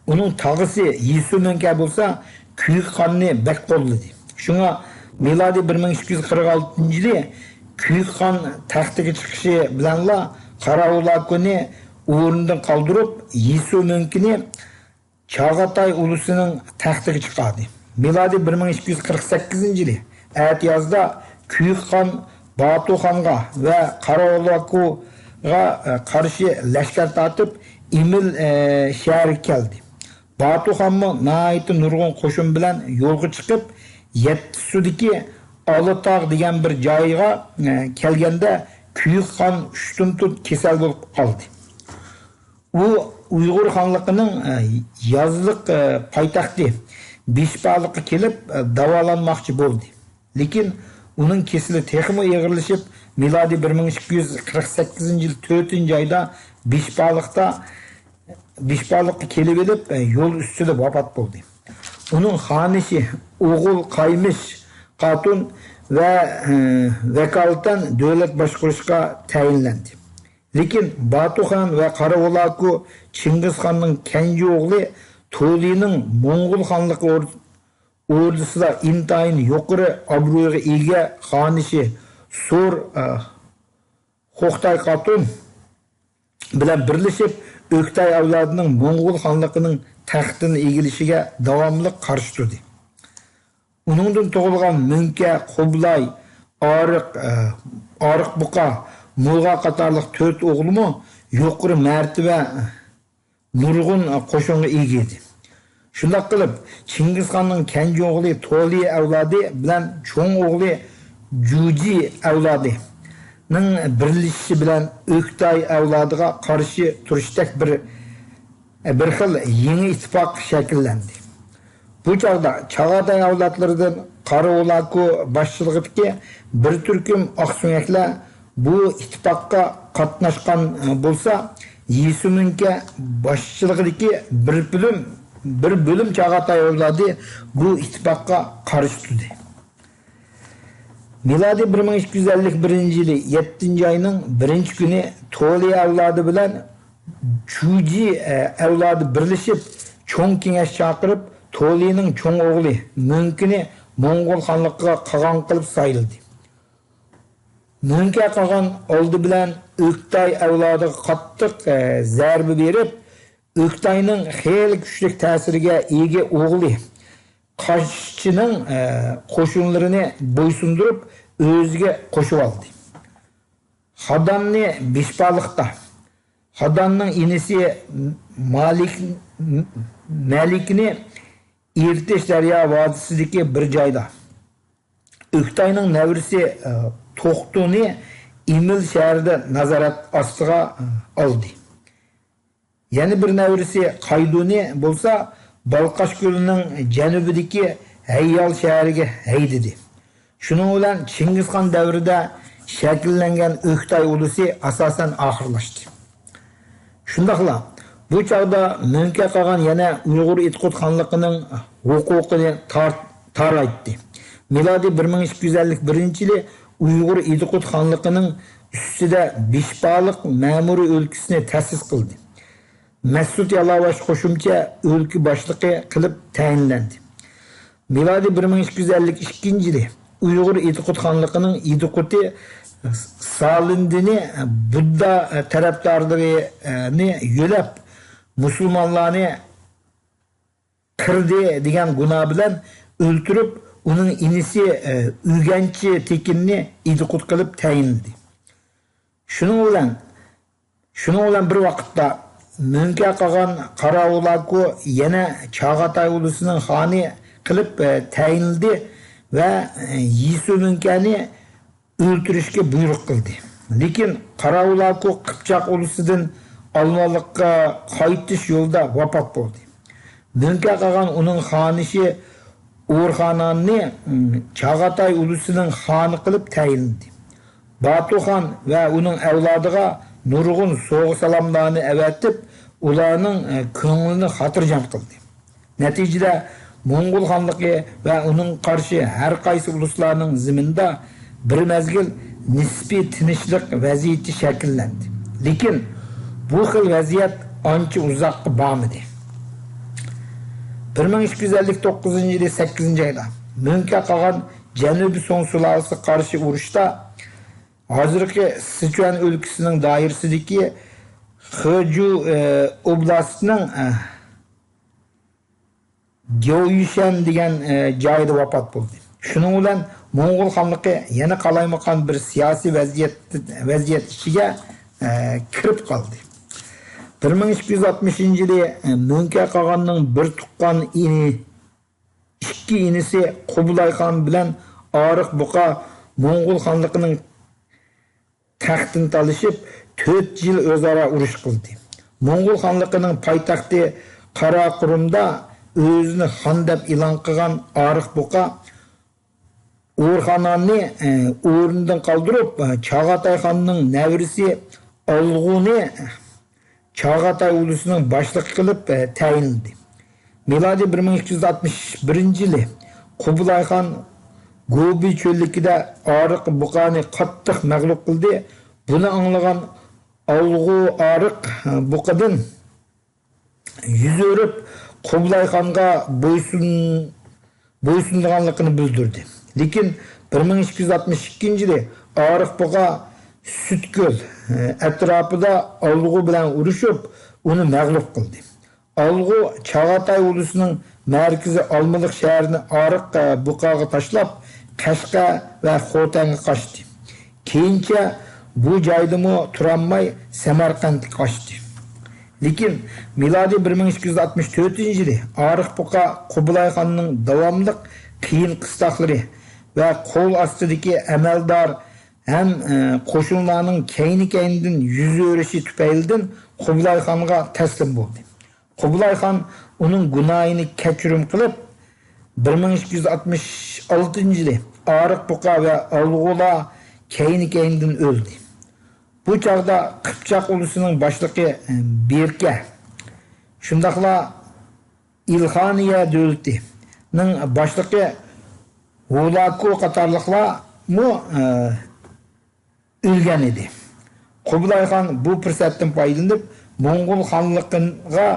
ئۇنىڭ تاغىسى يىسۇ مۆڭكە بولسا كۈيۈك خاننى بەك قوللىدى. شۇڭا مىلادىي بىر مىڭ ئىككى يۈز قىرىق ئالتىنچى يىلى كۈيۈك خان تەختىگە چىقىشى بىلەنلا قاراھۇلاكۇنى ئورنىدىن قالدۇرۇپ، يىسۇ مۆڭكىنى چاغاتاي ئۇلۇسىنىڭ تەختىگە چىقاردى. مىلادىي بىر مىڭ ئىككى يۈز قىرىق سەككىزىنچى يىلى ئەتىيازدا كۈيۈك خان باتۇ خانغا ۋە قاراھۇلاكۇغا، ئە، قارشى لەشكەر تارتىپ، ئىمىل، ئە، شەھىرىگە كەلدى. باتۇ خانمۇ ناھايىتى نۇرغۇن قوشۇن بىلەن يولغا چىقىپ، يەتتىسۇدىكى ئالاتاغ دېگەن بىر جايغا، ئە، كەلگەندە، كۈيۈك خان ئۇشتۇمتۇت كېسەل بولۇپ قالدى. ئۇ ئۇيغۇر خانلىقىنىڭ، ئە، يازلىق، ئە، پايتەختى بىشپالىققا كېلىپ، ئە، داۋالانماقچى بولدى. لېكىن ئۇنىڭ كېسىلى تېخىمۇ ئېغىرلىشىپ، مىلادىي بىر مىڭ ئىككى يۈز قىرىق سەككىزىنچى يىل تۆتىنچى ئايدا بىشپالىقتا، بىشپالىققا كېلىۋېلىپ، ئە، يول ئۈستىدە ۋاپات بولدى. ئۇنىڭ خانىشى ئوغۇل قايمىش قاتۇن ۋە، ئە، ۋاكالىتەن دۆلەت باشقۇرۇشقا تەيىنلەندى. لېكىن باتۇخان ۋە قاراۋۇلاكۇ چىڭگىزخاننىڭ كەنجى ئوغلى تولىنىڭ موڭغۇل خانلىقى ئور-، ئوردىسىدا ئىنتايىن يۇقىرى ئابرۇيغا ئىگە خانىشى سور، ئە، خوختاي خاتۇن بىلەن بىرلىشىپ، ئۆكتەي ئەۋلادىنىڭ موڭغۇل خانلىقىنىڭ تەختىنى ئىگىلىشىگە داۋاملىق قارشى تۇردى. ئۇنىڭدىن تۇغۇلغان مۆڭكە، قۇبلاي، ئارىق، ئە، ئارىق بۇقا، مۇغا قاتارلىق تۆت ئوغلىمۇ يۇقىرى مەرتىۋە، نۇرغۇن، ئە، قوشۇنغا ئىگە ئىدى. شۇنداق قىلىپ، چىڭگىزخاننىڭ كەنجى ئوغلى تولى ئەۋلادى بىلەن چوڭ ئوغلى جۇجى ئەۋلادىنىڭ بىرلىشىشى بىلەن ئۆكتاي ئەۋلادىغا قارشى تۇرۇشتەك بىر، بىر خىل يېڭى ئىتتىپاق شەكىللەندى. بۇ چاغدا چاغاتاي ئەۋلادلىرىدىن قاراۋۇلاكۇ باشچىلىقىدىكى بىر تۈركۈم ئاقسۆڭەكلەر بۇ ئىتتىپاققا قاتناشقان بولسا، يىسۇمىنكە باشچىلىقىدىكى بىر بۆلۈم، بىر بۆلۈم چاغاتاي ئەۋلادى بۇ ئىتتىپاققا قارشى تۇردى. مىلادىي بىر مىڭ ئىككى يۈز ئەللىك بىرىنچى يىلى يەتتىنچى ئاينىڭ بىرىنچى كۈنى تولى ئەۋلادى بىلەن جۇجى، ئە، ئەۋلادى بىرلىشىپ، چوڭ كېڭەش چاقىرىپ، تولىنىڭ چوڭ ئوغلى مۆڭكىنى موڭغۇل خانلىقىغا قاغان قىلىپ سايلىدى. مۆڭكە قاغان ئالدى بىلەن ئۆكتاي ئەۋلادىغا قاتتىق، ئە، زەربە بېرىپ، ئۆكتاينىڭ خېلى كۈچلۈك تەسىرىگە ئىگە ئوغلى قاشچىنىڭ، ئە، قوشۇنلىرىنى بويسۇندۇرۇپ، ئۆزىگە قوشۇۋالدى. خاداننى بىشپالىقتا، خاداننىڭ ئىنىسى مالىك، مەلىكنى ئىرتىش دەريا ۋادىسىدىكى بىر جايدا، ئۆكتاينىڭ نەۋرىسى، ئە، توختۇنى ئىمىل شەھىرىدە نازارەت ئاستىغا ئالدى. يەنە بىر نەۋرىسى قايدۇنى بولسا بالقاش كۆلىنىڭ جەنۇبىدىكى ھەييال شەھىرىگە ھەيدىدى. شۇنىڭ بىلەن چىڭگىزخان دەۋرىدە شەكىللەنگەن ئۆكتاي ئۇلۇسى ئاساسەن ئاخىرلاشتى. شۇنداقلا بۇ چاغدا مۆڭكە قاغان يەنە ئۇيغۇر ئىدىقۇت خانلىقىنىڭ ھوقۇقىنى تار-، تارايتتى. مىلادىي بىر مىڭ ئىككى يۈز ئەللىك بىرىنچى يىلى ئۇيغۇر ئىدىقۇت خانلىقىنىڭ ئۈستىدە بىشپالىق مەمۇرىي ئۆلكىسىنى تەسىس قىلدى. مەسئۇت يالاۋاش قوشۇمچە ئۆلكە باشلىقى قىلىپ تەيىنلەندى. مىلادىي بىر مىڭ ئىككى يۈز ئەللىك ئىككىنچى يىلى ئۇيغۇر ئىدىقۇت خانلىقىنىڭ ئىدىقۇتى سالىندىنى بۇددا تەرەپدارلىرىنى يۆلەپ، مۇسۇلمانلارنى قىردى دېگەن گۇناھ بىلەن ئۆلتۈرۈپ، ئۇنىڭ ئىنىسى ئۈگەنچى تېكىننى ئىدىقۇت قىلىپ تەيىنلىدى. شۇنىڭ بىلەن شۇنىڭ بىلەن بىر ۋاقىتتا، مۆڭكە قاغان قاراۋۇلاكۇ يەنە چاغاتاي ئۇلۇسىنىڭ خانى قىلىپ، ئە، تەيىنلىدى ۋە، ئە، يىسۇ مۆڭكەنى ئۆلتۈرۈشكە بۇيرۇق قىلدى. لېكىن قاراۋۇلاكۇ قىپچاق ئۇلۇسىدىن ئالمالىققا قايتىش يولىدا ۋاپات بولدى. مۆڭكە قاغان ئۇنىڭ خانىشى ئورخاناننى، ئىم، چاغاتاي ئۇلۇسىنىڭ خانى قىلىپ تەيىنلىدى. باتۇخان ۋە ئۇنىڭ ئەۋلادىغا نۇرغۇن سوۋغا-سالاملارنى ئەۋەتىپ، ئۇلارنىڭ، ئە، كۆڭلىنى خاتىرجەم قىلدى. نەتىجىدە، موڭغۇل خانلىقى ۋە ئۇنىڭغا قارشى ھەر قايسى ئۇلۇسلارنىڭ زېمىنىدا بىر مەزگىل نىسپىي تىنچلىق ۋەزىيىتى شەكىللەندى. لېكىن بۇ خىل ۋەزىيەت ئانچە ئۇزاققا بارمىدى. بىر مىڭ ئىككى يۈز ئەللىك توققۇزىنچى يىلى سەككىزىنچى ئايدا مۆڭكە قاغان جەنۇبىي سۇڭ سۇلالىسىگە قارشى ئۇرۇشتا ھازىرقى سىچۈەن ئۆلكىسىنىڭ دائىرىسىدىكى خېجۇ، ئە، ئوبلاستىنىڭ، ئە، گيويۈشەن دېگەن، ئە، جايىدا ۋاپات بولدى. شۇنىڭ بىلەن موڭغۇل خانلىقى يەنە قالايمىقان بىر سىياسىي ۋەزىيەت، ۋەزىيەت ئىچىگە، ئە، كىرىپ قالدى. بىر مىڭ ئىككى يۈز ئاتمىشىنچى يىلى، ئە، مۆڭكە قاغاننىڭ بىر تۇغقان ئىنى، ئىككى ئىنىسى قۇبلايخان بىلەن ئارىق بۇقا موڭغۇل خانلىقىنىڭ تەختىنى تالىشىپ، تۆت يىل ئۆزئارا ئۇرۇش قىلدى. موڭغۇل خانلىقىنىڭ پايتەختى قاراقۇرۇمدا ئۆزىنى خان دەپ ئېلان قىلغان ئارىق بۇقا ئورخاناننى، ئە، ئورنىدىن قالدۇرۇپ، ئە، چاغاتاي خاننىڭ نەۋرىسى ئالغۇنى چاغاتاي ئۇلۇسىنىڭ باشلىقى قىلىپ، ئە، تەيىنلىدى. مىلادىي بىر مىڭ ئىككى يۈز ئاتمىش بىرىنچى يىلى قۇبلايخان گوبى چۆللۈكىدە ئارىق بۇقانى قاتتىق مەغلۇپ قىلدى. بۇنى ئاڭلىغان ئالغۇ ئارىق، ئە، بۇقىدىن يۈز ئۆرۈپ، قۇبلايخانغا بويسۇن-، بويسۇنىدىغانلىقىنى بىلدۈردى. لېكىن بىر مىڭ ئىككى يۈز ئاتمىش ئىككىنچى يىلى ئارىق بۇقا سۈتكۆل، ئە، ئەتراپىدا ئالغۇ بىلەن ئۇرۇشۇپ، ئۇنى مەغلۇپ قىلدى. ئالغۇ چاغاتاي ئۇلۇسىنىڭ مەركىزى ئالمىلىق شەھىرىنى ئارىق، ئە، بۇقاغا تاشلاپ، قەشقەر ۋە خوتەنگە قاچتى. كېيىنچە بۇ جايدىمۇ تۇرالماي سەمەرقەنتكە قاچتى. لېكىن مىلادىي بىر مىڭ ئىككى يۈز ئاتمىش تۆتىنچى يىلى ئارىق بۇقا قۇبلايخاننىڭ داۋاملىق قىيىن قىستاقلىرى ۋە قول ئاستىدىكى ئەمەلدار ھەم، ئە، قوشۇنلارنىڭ كەينى-كەينىدىن يۈز ئۆرۈشى تۈپەيلىدىن قۇبلايخانغا تەسلىم بولدى. قۇبلايخان ئۇنىڭ گۇناھىنى كەچۈرۈم قىلىپ، بىر مىڭ ئىككى يۈز ئاتمىش ئالتىنچى يىلى ئارىق بۇقا ۋە ئالغۇلار كەينى-كەينىدىن ئۆلدى. بۇ چاغدا قىپچاق ئۇلۇسىنىڭ باشلىقى، ئە، بىركە، شۇنداقلا ئىلخانىيە دۆلىتىنىڭ باشلىقى ھۇلاكۇ قاتارلىقلارمۇ، ئە، ئۆلگەن ئىدى. قۇبلايخان بۇ پۇرسەتتىن پايدىلىنىپ، موڭغۇل خانلىقىغا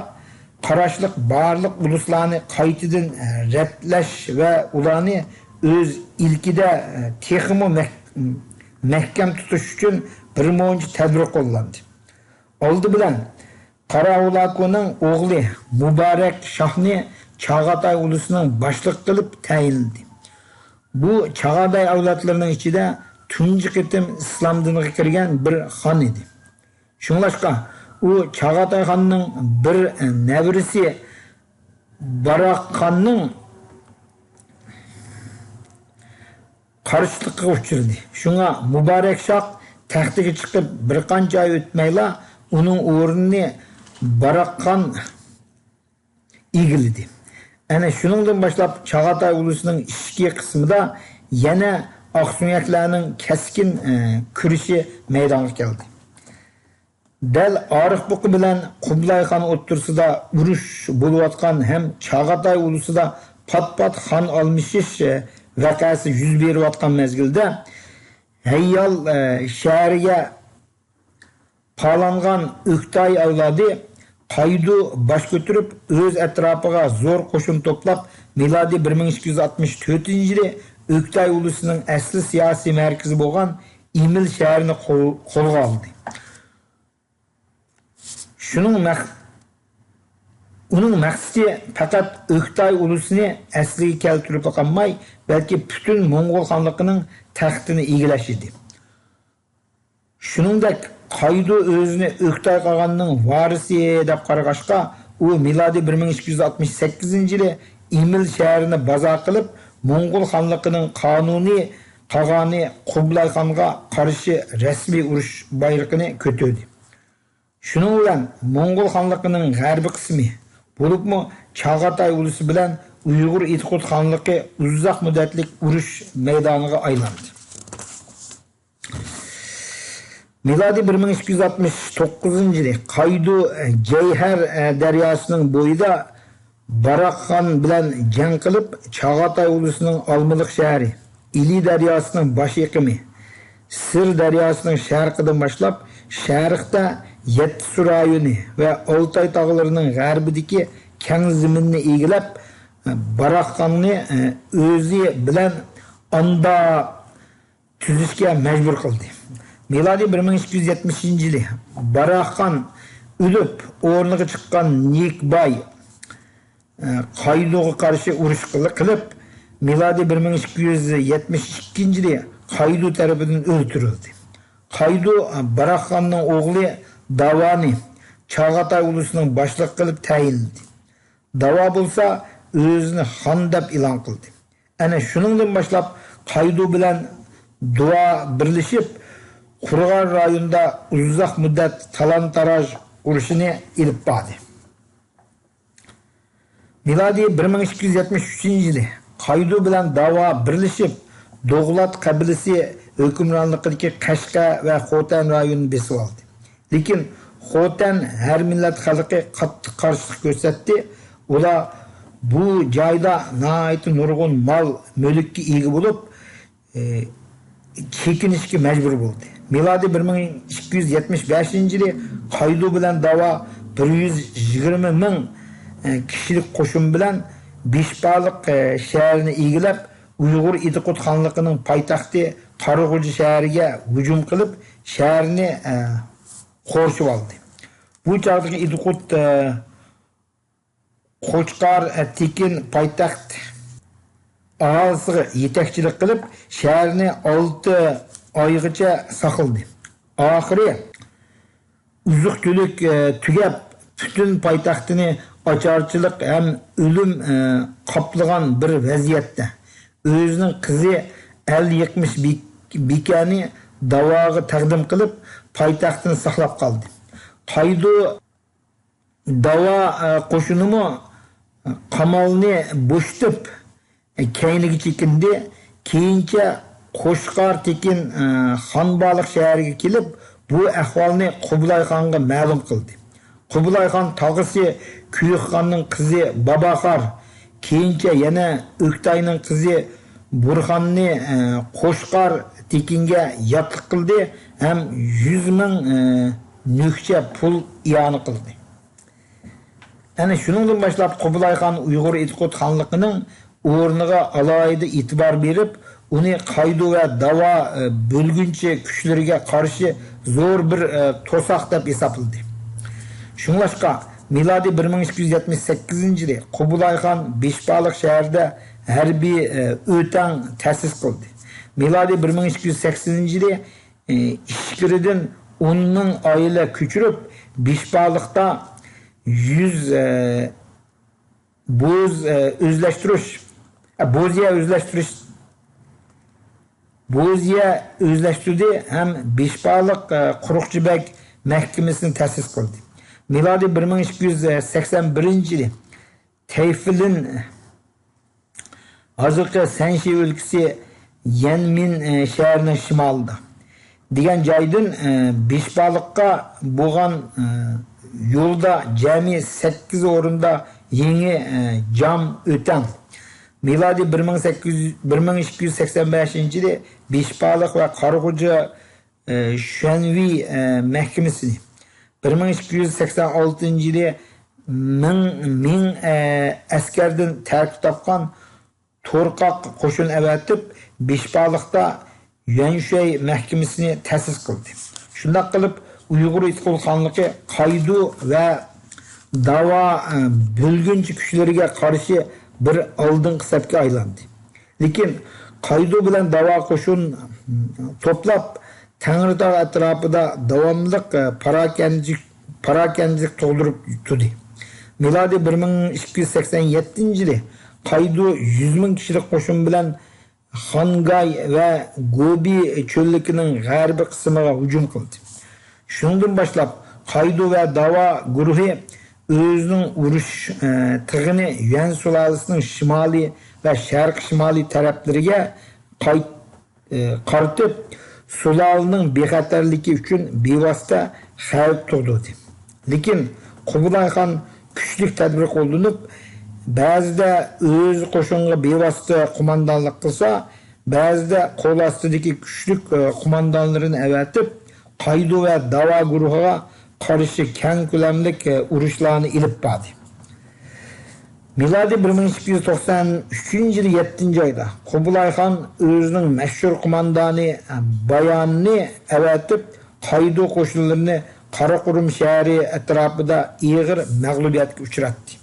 قاراشلىق بارلىق ئۇلۇسلارنى قايتىدىن رەتلەش ۋە ئۇلارنى ئۆز ئىلكىدە تېخىمۇ مەھ-، مەھكەم تۇتۇش ئۈچۈن بىر مۇنچە تەدبىر قوللاندى. ئالدى بىلەن، قاراۋۇلاكۇنىڭ ئوغلى مۇبارەك شاھنى چاغاتاي ئۇلۇسىنىڭ باشلىقى قىلىپ تەيىنلىدى. بۇ چاغاتاي ئەۋلادلىرىنىڭ ئىچىدە تۇنجى قېتىم ئىسلام دىنىغا كىرگەن بىر خان ئىدى. شۇڭلاشقا، ئۇ چاغاتاي خاننىڭ بىر نەۋرىسى باراق خاننىڭ قارشىلىقىغا ئۇچرىدى. شۇڭا مۇبارەك شاھ تەختىگە چىقىپ بىر قانچە ئاي ئۆتمەيلا ئۇنىڭ ئورنىنى باراقخان ئىگىلىدى. ئەنە شۇنىڭدىن باشلاپ چاغاتاي ئۇلۇسىنىڭ ئىچكى قىسمىدا يەنە ئاقسۆڭەكلەرنىڭ كەسكىن، ئە، كۈرىشى مەيدانغا كەلدى. دەل ئارىق بۇقا بىلەن قۇبلاي خان ئوتتۇرىسىدا ئۇرۇش بولۇۋاتقان ھەم چاغاتاي ئۇلۇسىدا پات-پات خان ئالمىشىش، ئە، ۋەقەسى يۈز بېرىۋاتقان مەزگىلدە، ھەييال، ئە، شەھىرىگە پالانغان ئۆكتاي ئەۋلادى قايدۇ باش كۆتۈرۈپ، ئۆز ئەتراپىغا زور قوشۇن توپلاپ، مىلادىي بىر مىڭ ئىككى يۈز ئاتمىش تۆتىنچى يىلى ئۆكتاي ئۇلۇسىنىڭ ئەسلى سىياسىي مەركىزى بولغان ئىمىل شەھىرىنى قول-، قولغا ئالدى. شۇنىڭ مەق-، ئۇنىڭ مەقسىتى پەقەت ئۆكتاي ئۇلۇسىنى ئەسلىگە كەلتۈرۈپلا قالماي، بەلكى پۈتۈن موڭغۇل خانلىقىنىڭ تەختىنى ئىگىلەش ئىدى. شۇنىڭدەك، قايدۇ ئۆزىنى ئۆكتاي قاغاننىڭ ۋارىسى دەپ قارىغاچقا، ئۇ مىلادىي بىر مىڭ ئىككى يۈز ئاتمىش سەككىزىنچى يىلى ئىمىل شەھىرىنى بازار قىلىپ، موڭغۇل خانلىقىنىڭ قانۇنىي قاغانى قۇبلاي خانغا قارشى رەسمىي ئۇرۇش بايرىقىنى كۆتۈردى. شۇنىڭ بىلەن موڭغۇل خانلىقىنىڭ غەربىي قىسمى، بولۇپمۇ چاغاتاي ئۇلۇسى بىلەن ئۇيغۇر ئىدىقۇت خانلىقى ئۇزاق مۇددەتلىك ئۇرۇش مەيدانىغا ئايلاندى. مىلادىي بىر مىڭ ئىككى يۈز ئاتمىش توققۇزىنچى يىلى قايدۇ جەيھەر دەرياسىنىڭ بويىدا باراقخان بىلەن جەڭ قىلىپ، چاغاتاي ئۇلۇسىنىڭ ئالمىلىق شەھىرى، ئىلى دەرياسىنىڭ باش ئېقىمى، سىر دەرياسىنىڭ شەرقىدىن باشلاپ، شەرقتە يەتتىسۇ رايونى ۋە ئالتاي تاغلىرىنىڭ غەربىدىكى كەڭ زېمىننى ئىگىلەپ، باراقخاننى ئۆزى بىلەن ئاندا تۈزۈشكە مەجبۇر قىلدى. مىلادىي بىر مىڭ ئىككى يۈز يەتمىشىنچى يىلى باراقخان ئۆلۈپ، ئورنىغا چىققان نىكباي، ئە، قايدۇغا قارشى ئۇرۇش قىل-، قىلىپ، مىلادىي بىر مىڭ ئىككى يۈز يەتمىش ئىككىنچى يىلى قايدۇ تەرىپىدىن ئۆلتۈرۈلدى. قايدۇ، ئە، باراقخاننىڭ ئوغلى داۋانى چاغاتاي ئۇلۇسىنىڭ باشلىقى قىلىپ تەيىنلىدى. داۋا بولسا ئۆزىنى خان دەپ ئېلان قىلدى. ئەنە شۇنىڭدىن باشلاپ قايدۇ بىلەن دۇۋا بىرلىشىپ، قۇرغان رايوندا ئۇزاق مۇددەت تالان-تاراج ئۇرۇشىنى ئېلىپ باردى. مىلادىي بىر مىڭ ئىككى يۈز يەتمىش ئۈچىنچى يىلى قايدۇ بىلەن داۋا بىرلىشىپ، دوغلات قەبىلىسى ھۆكۈمرانلىقىدىكى قەشقەر ۋە خوتەن رايونىنى بېسىۋالدى. لېكىن خوتەن ھەر مىللەت خەلقى قاتتىق قارشىلىق كۆرسەتتى. ئۇلار بۇ جايدا ناھايىتى نۇرغۇن مال، مۈلۈككە ئىگە بولۇپ، ئى، چېكىنىشكە مەجبۇر بولدى. مىلادىي بىر مىڭ ئىككى يۈز يەتمىش بەشىنچى يىلى قايدۇ بىلەن داۋا بىر يۈز يىگىرمە مىڭ، ئى، كىشىلىك قوشۇن بىلەن بىشپالىق، ئى، شەھىرىنى ئىگىلەپ، ئۇيغۇر ئىدىقۇت خانلىقىنىڭ پايتەختى قاراغۇجا شەھىرىگە ھۇجۇم قىلىپ، شەھەرنى، ئە، قورشىۋالدى. بۇ چاغدىكى ئىدىقۇت، ئە، قوچقار، ئە، تېكىن پايتەخت ئاھالىسىغا يېتەكچىلىك قىلىپ، شەھەرنى ئالتە ئايغىچە ساقلىدى. ئاخىرى ئوزۇق-تۈلۈك، ئە، تۈگەپ، پۈتۈن پايتەختنى ئاچارچىلىق ھەم ئۆلۈم، ئە، قاپلىغان بىر ۋەزىيەتتە، ئۆزىنىڭ قىزى ئەل يىقمىش بىك-، بىكەنى داۋاغا تەقدىم قىلىپ، پايتەختنى ساقلاپ قالدى. قايدۇ داۋا، ئە، قوشۇنىمۇ قامالنى بوشىتىپ، كەينىگە چېكىندى. كېيىنچە قوچقار تېكىن، ئە، خانبالىق شەھىرىگە كېلىپ، بۇ ئەھۋالنى قۇبلاي خانغا مەلۇم قىلدى. قۇبلاي خان تاغىسى كۈيۈك خاننىڭ قىزى باباخار، كېيىنچە يەنە ئۆكتاينىڭ قىزى بۇرخاننى، ئە، قوچقار تېكىنگە ياتلىق قىلدى ھەم يۈز مىڭ، ئە، نۆكچە پۇل ئىئانە قىلدى. ئەنە شۇنىڭدىن باشلاپ قۇبلاي خان ئۇيغۇر ئىدىقۇت خانلىقىنىڭ ئورنىغا ئالاھىدە ئېتىبار بېرىپ، ئۇنى قايدۇ ۋە داۋا، ئە، بۆلگۈنچى كۈچلىرىگە قارشى زور بىر، ئە، توساق دەپ ھېسابلىدى. شۇڭلاشقا، مىلادىي بىر مىڭ ئىككى يۈز يەتمىش سەككىزىنچى يىلى قۇبلاي خان بىشپالىق شەھىرىدە ھەربىي، ئە، ئۆتەڭ تەسىس قىلدى. مىلادىي بىر مىڭ ئىككى يۈز سەكسىنىنچى يىلى ئى، ئىچكىرىدىن ئون مىڭ ئائىلە كۆچۈرۈپ، بىشپالىقتا يۈز، ئى، بوز، ئى، ئۆزلەشتۈرۈش، ئە، بوزيە ئۆزلەشتۈرۈش بوزيە ئۆزلەشتۈردى ھەم بېشپالىق، ئە، قۇرۇقچى بەگ مەھكىمىسىنى تەسىس قىلدى. مىلادىي بىر مىڭ ئىككى يۈز سەكسەن بىرىنچى يىلى تەيفىلىن، ھازىرقى سەنشى ئۆلكىسى يەنمىن، ئە، شەھىرىنىڭ شىمالىدا دېگەن جايدىن، ئە، بېشپالىققا بولغان، ئە، يولدا جەمئىي سەككىز ئورۇندا يېڭى، ئە، جام ئۆتەڭ. مىلادىي بىر مىڭ سەككىز يۈز، بىر مىڭ ئىككى يۈز سەكسەن بەشىنچى يىلى بېشپالىق ۋە قارىغۇچى، ئە، شۈەنۋېي، ئە، مەھكىمىسىنى، بىر مىڭ ئىككى يۈز سەكسەن ئالتىنچى يىلى مىڭ، مىڭ، ئە، ئەسكەردىن تەركىب تاپقان تورقاق قوشۇن ئەۋەتىپ، بېشپالىقتا يۈەنشۈەي مەھكىمىسىنى تەسىس قىلدى. شۇنداق قىلىپ، ئۇيغۇر ئىتقۇل خانلىقى قايدۇ ۋە داۋا، ئە، بۆلگۈنچى كۈچلىرىگە قارشى بىر ئالدىنقى سەپكە ئايلاندى. لېكىن قايدۇ بىلەن داۋا قوشۇن توپلاپ، تەڭرىتاغ ئەتراپىدا داۋاملىق، ئە، پاراكەندىچىلىك، پاراكەندىچىلىك تۇغدۇرۇپ تۇردى. مىلادىي بىر مىڭ ئىككى يۈز سەكسەن يەتتىنچى يىلى قايدۇ يۈز مىڭ كىشىلىك قوشۇن بىلەن خانگاي ۋە گوبى چۆللۈكىنىڭ غەربىي قىسمىغا ھۇجۇم قىلدى. شۇنىڭدىن باشلاپ، قايدۇ ۋە داۋا گۇرۇھى ئۆزىنىڭ ئۇرۇش، ئە، تىغىنى يۈەن سۇلالىسىنىڭ شىمالىي ۋە شەرقىي شىمالىي تەرەپلىرىگە قايت-، ئى، قارىتىپ، سۇلالىنىڭ بىخەتەرلىكى ئۈچۈن بىۋاسىتە خەۋپ تۇغدۇردى. لېكىن قۇبلاي خان كۈچلۈك تەدبىر قوللىنىپ، بەزىدە ئۆز قوشۇنىغا بىۋاسىتە قوماندانلىق قىلسا، بەزىدە قول ئاستىدىكى كۈچلۈك، ئى، قوماندانلىرىنى ئەۋەتىپ، قايدۇ ۋە داۋا گۇرۇھىغا قارشى كەڭ كۆلەملىك، ئى، ئۇرۇشلارنى ئېلىپ باردى. مىلادىي بىر مىڭ ئىككى يۈز توقسان ئۈچىنچى يىلى يەتتىنچى ئايدا قۇبلاي خان ئۆزىنىڭ مەشھۇر قوماندانى باياننى ئەۋەتىپ، قايدۇ قوشۇنلىرىنى قاراقۇرۇم شەھىرى ئەتراپىدا ئېغىر مەغلۇبىيەتكە ئۇچراتتى.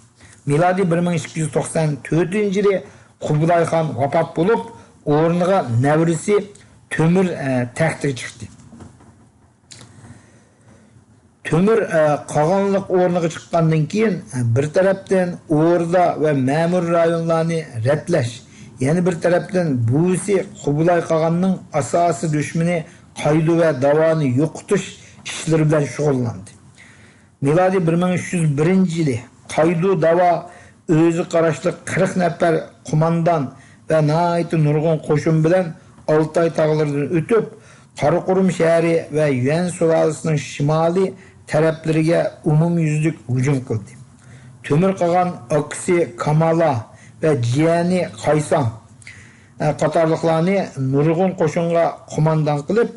مىلادىي بىر مىڭ ئىككى يۈز توقسان تۆتىنچى يىلى قۇبلاي خان ۋاپات بولۇپ، ئورنىغا نەۋرىسى تۆمۈر، ئە، تەختكە چىقتى. تۆمۈر، ئە، قاغانلىق ئورنىغا چىققاندىن كېيىن، ئە، بىر تەرەپتىن ئوردا ۋە مەمۇرىي رايونلارنى رەتلەش، يەنە بىر تەرەپتىن بوۋىسى قۇبلاي قاغاننىڭ ئاساسىي دۈشمىنى قايدۇ ۋە داۋانى يوقىتىش ئىشلىرى بىلەن شۇغۇللاندى. مىلادىي بىر مىڭ ئۈچ يۈز بىرىنچى يىلى قايدۇ داۋا ئۆزىگە قاراشلىق قىرىق نەپەر قوماندان ۋە ناھايىتى نۇرغۇن قوشۇن بىلەن ئالتاي تاغلىرىدىن ئۆتۈپ، قاراقۇرۇم شەھىرى ۋە يۈەن سۇلالىسىنىڭ شىمالىي تەرەپلىرىگە ئومۇميۈزلۈك ھۇجۇم قىلدى. تۆمۈر قاغان ئاكىسى كامالا ۋە جىيەنى قايساڭ، ئە، قاتارلىقلارنى نۇرغۇن قوشۇنغا قوماندان قىلىپ،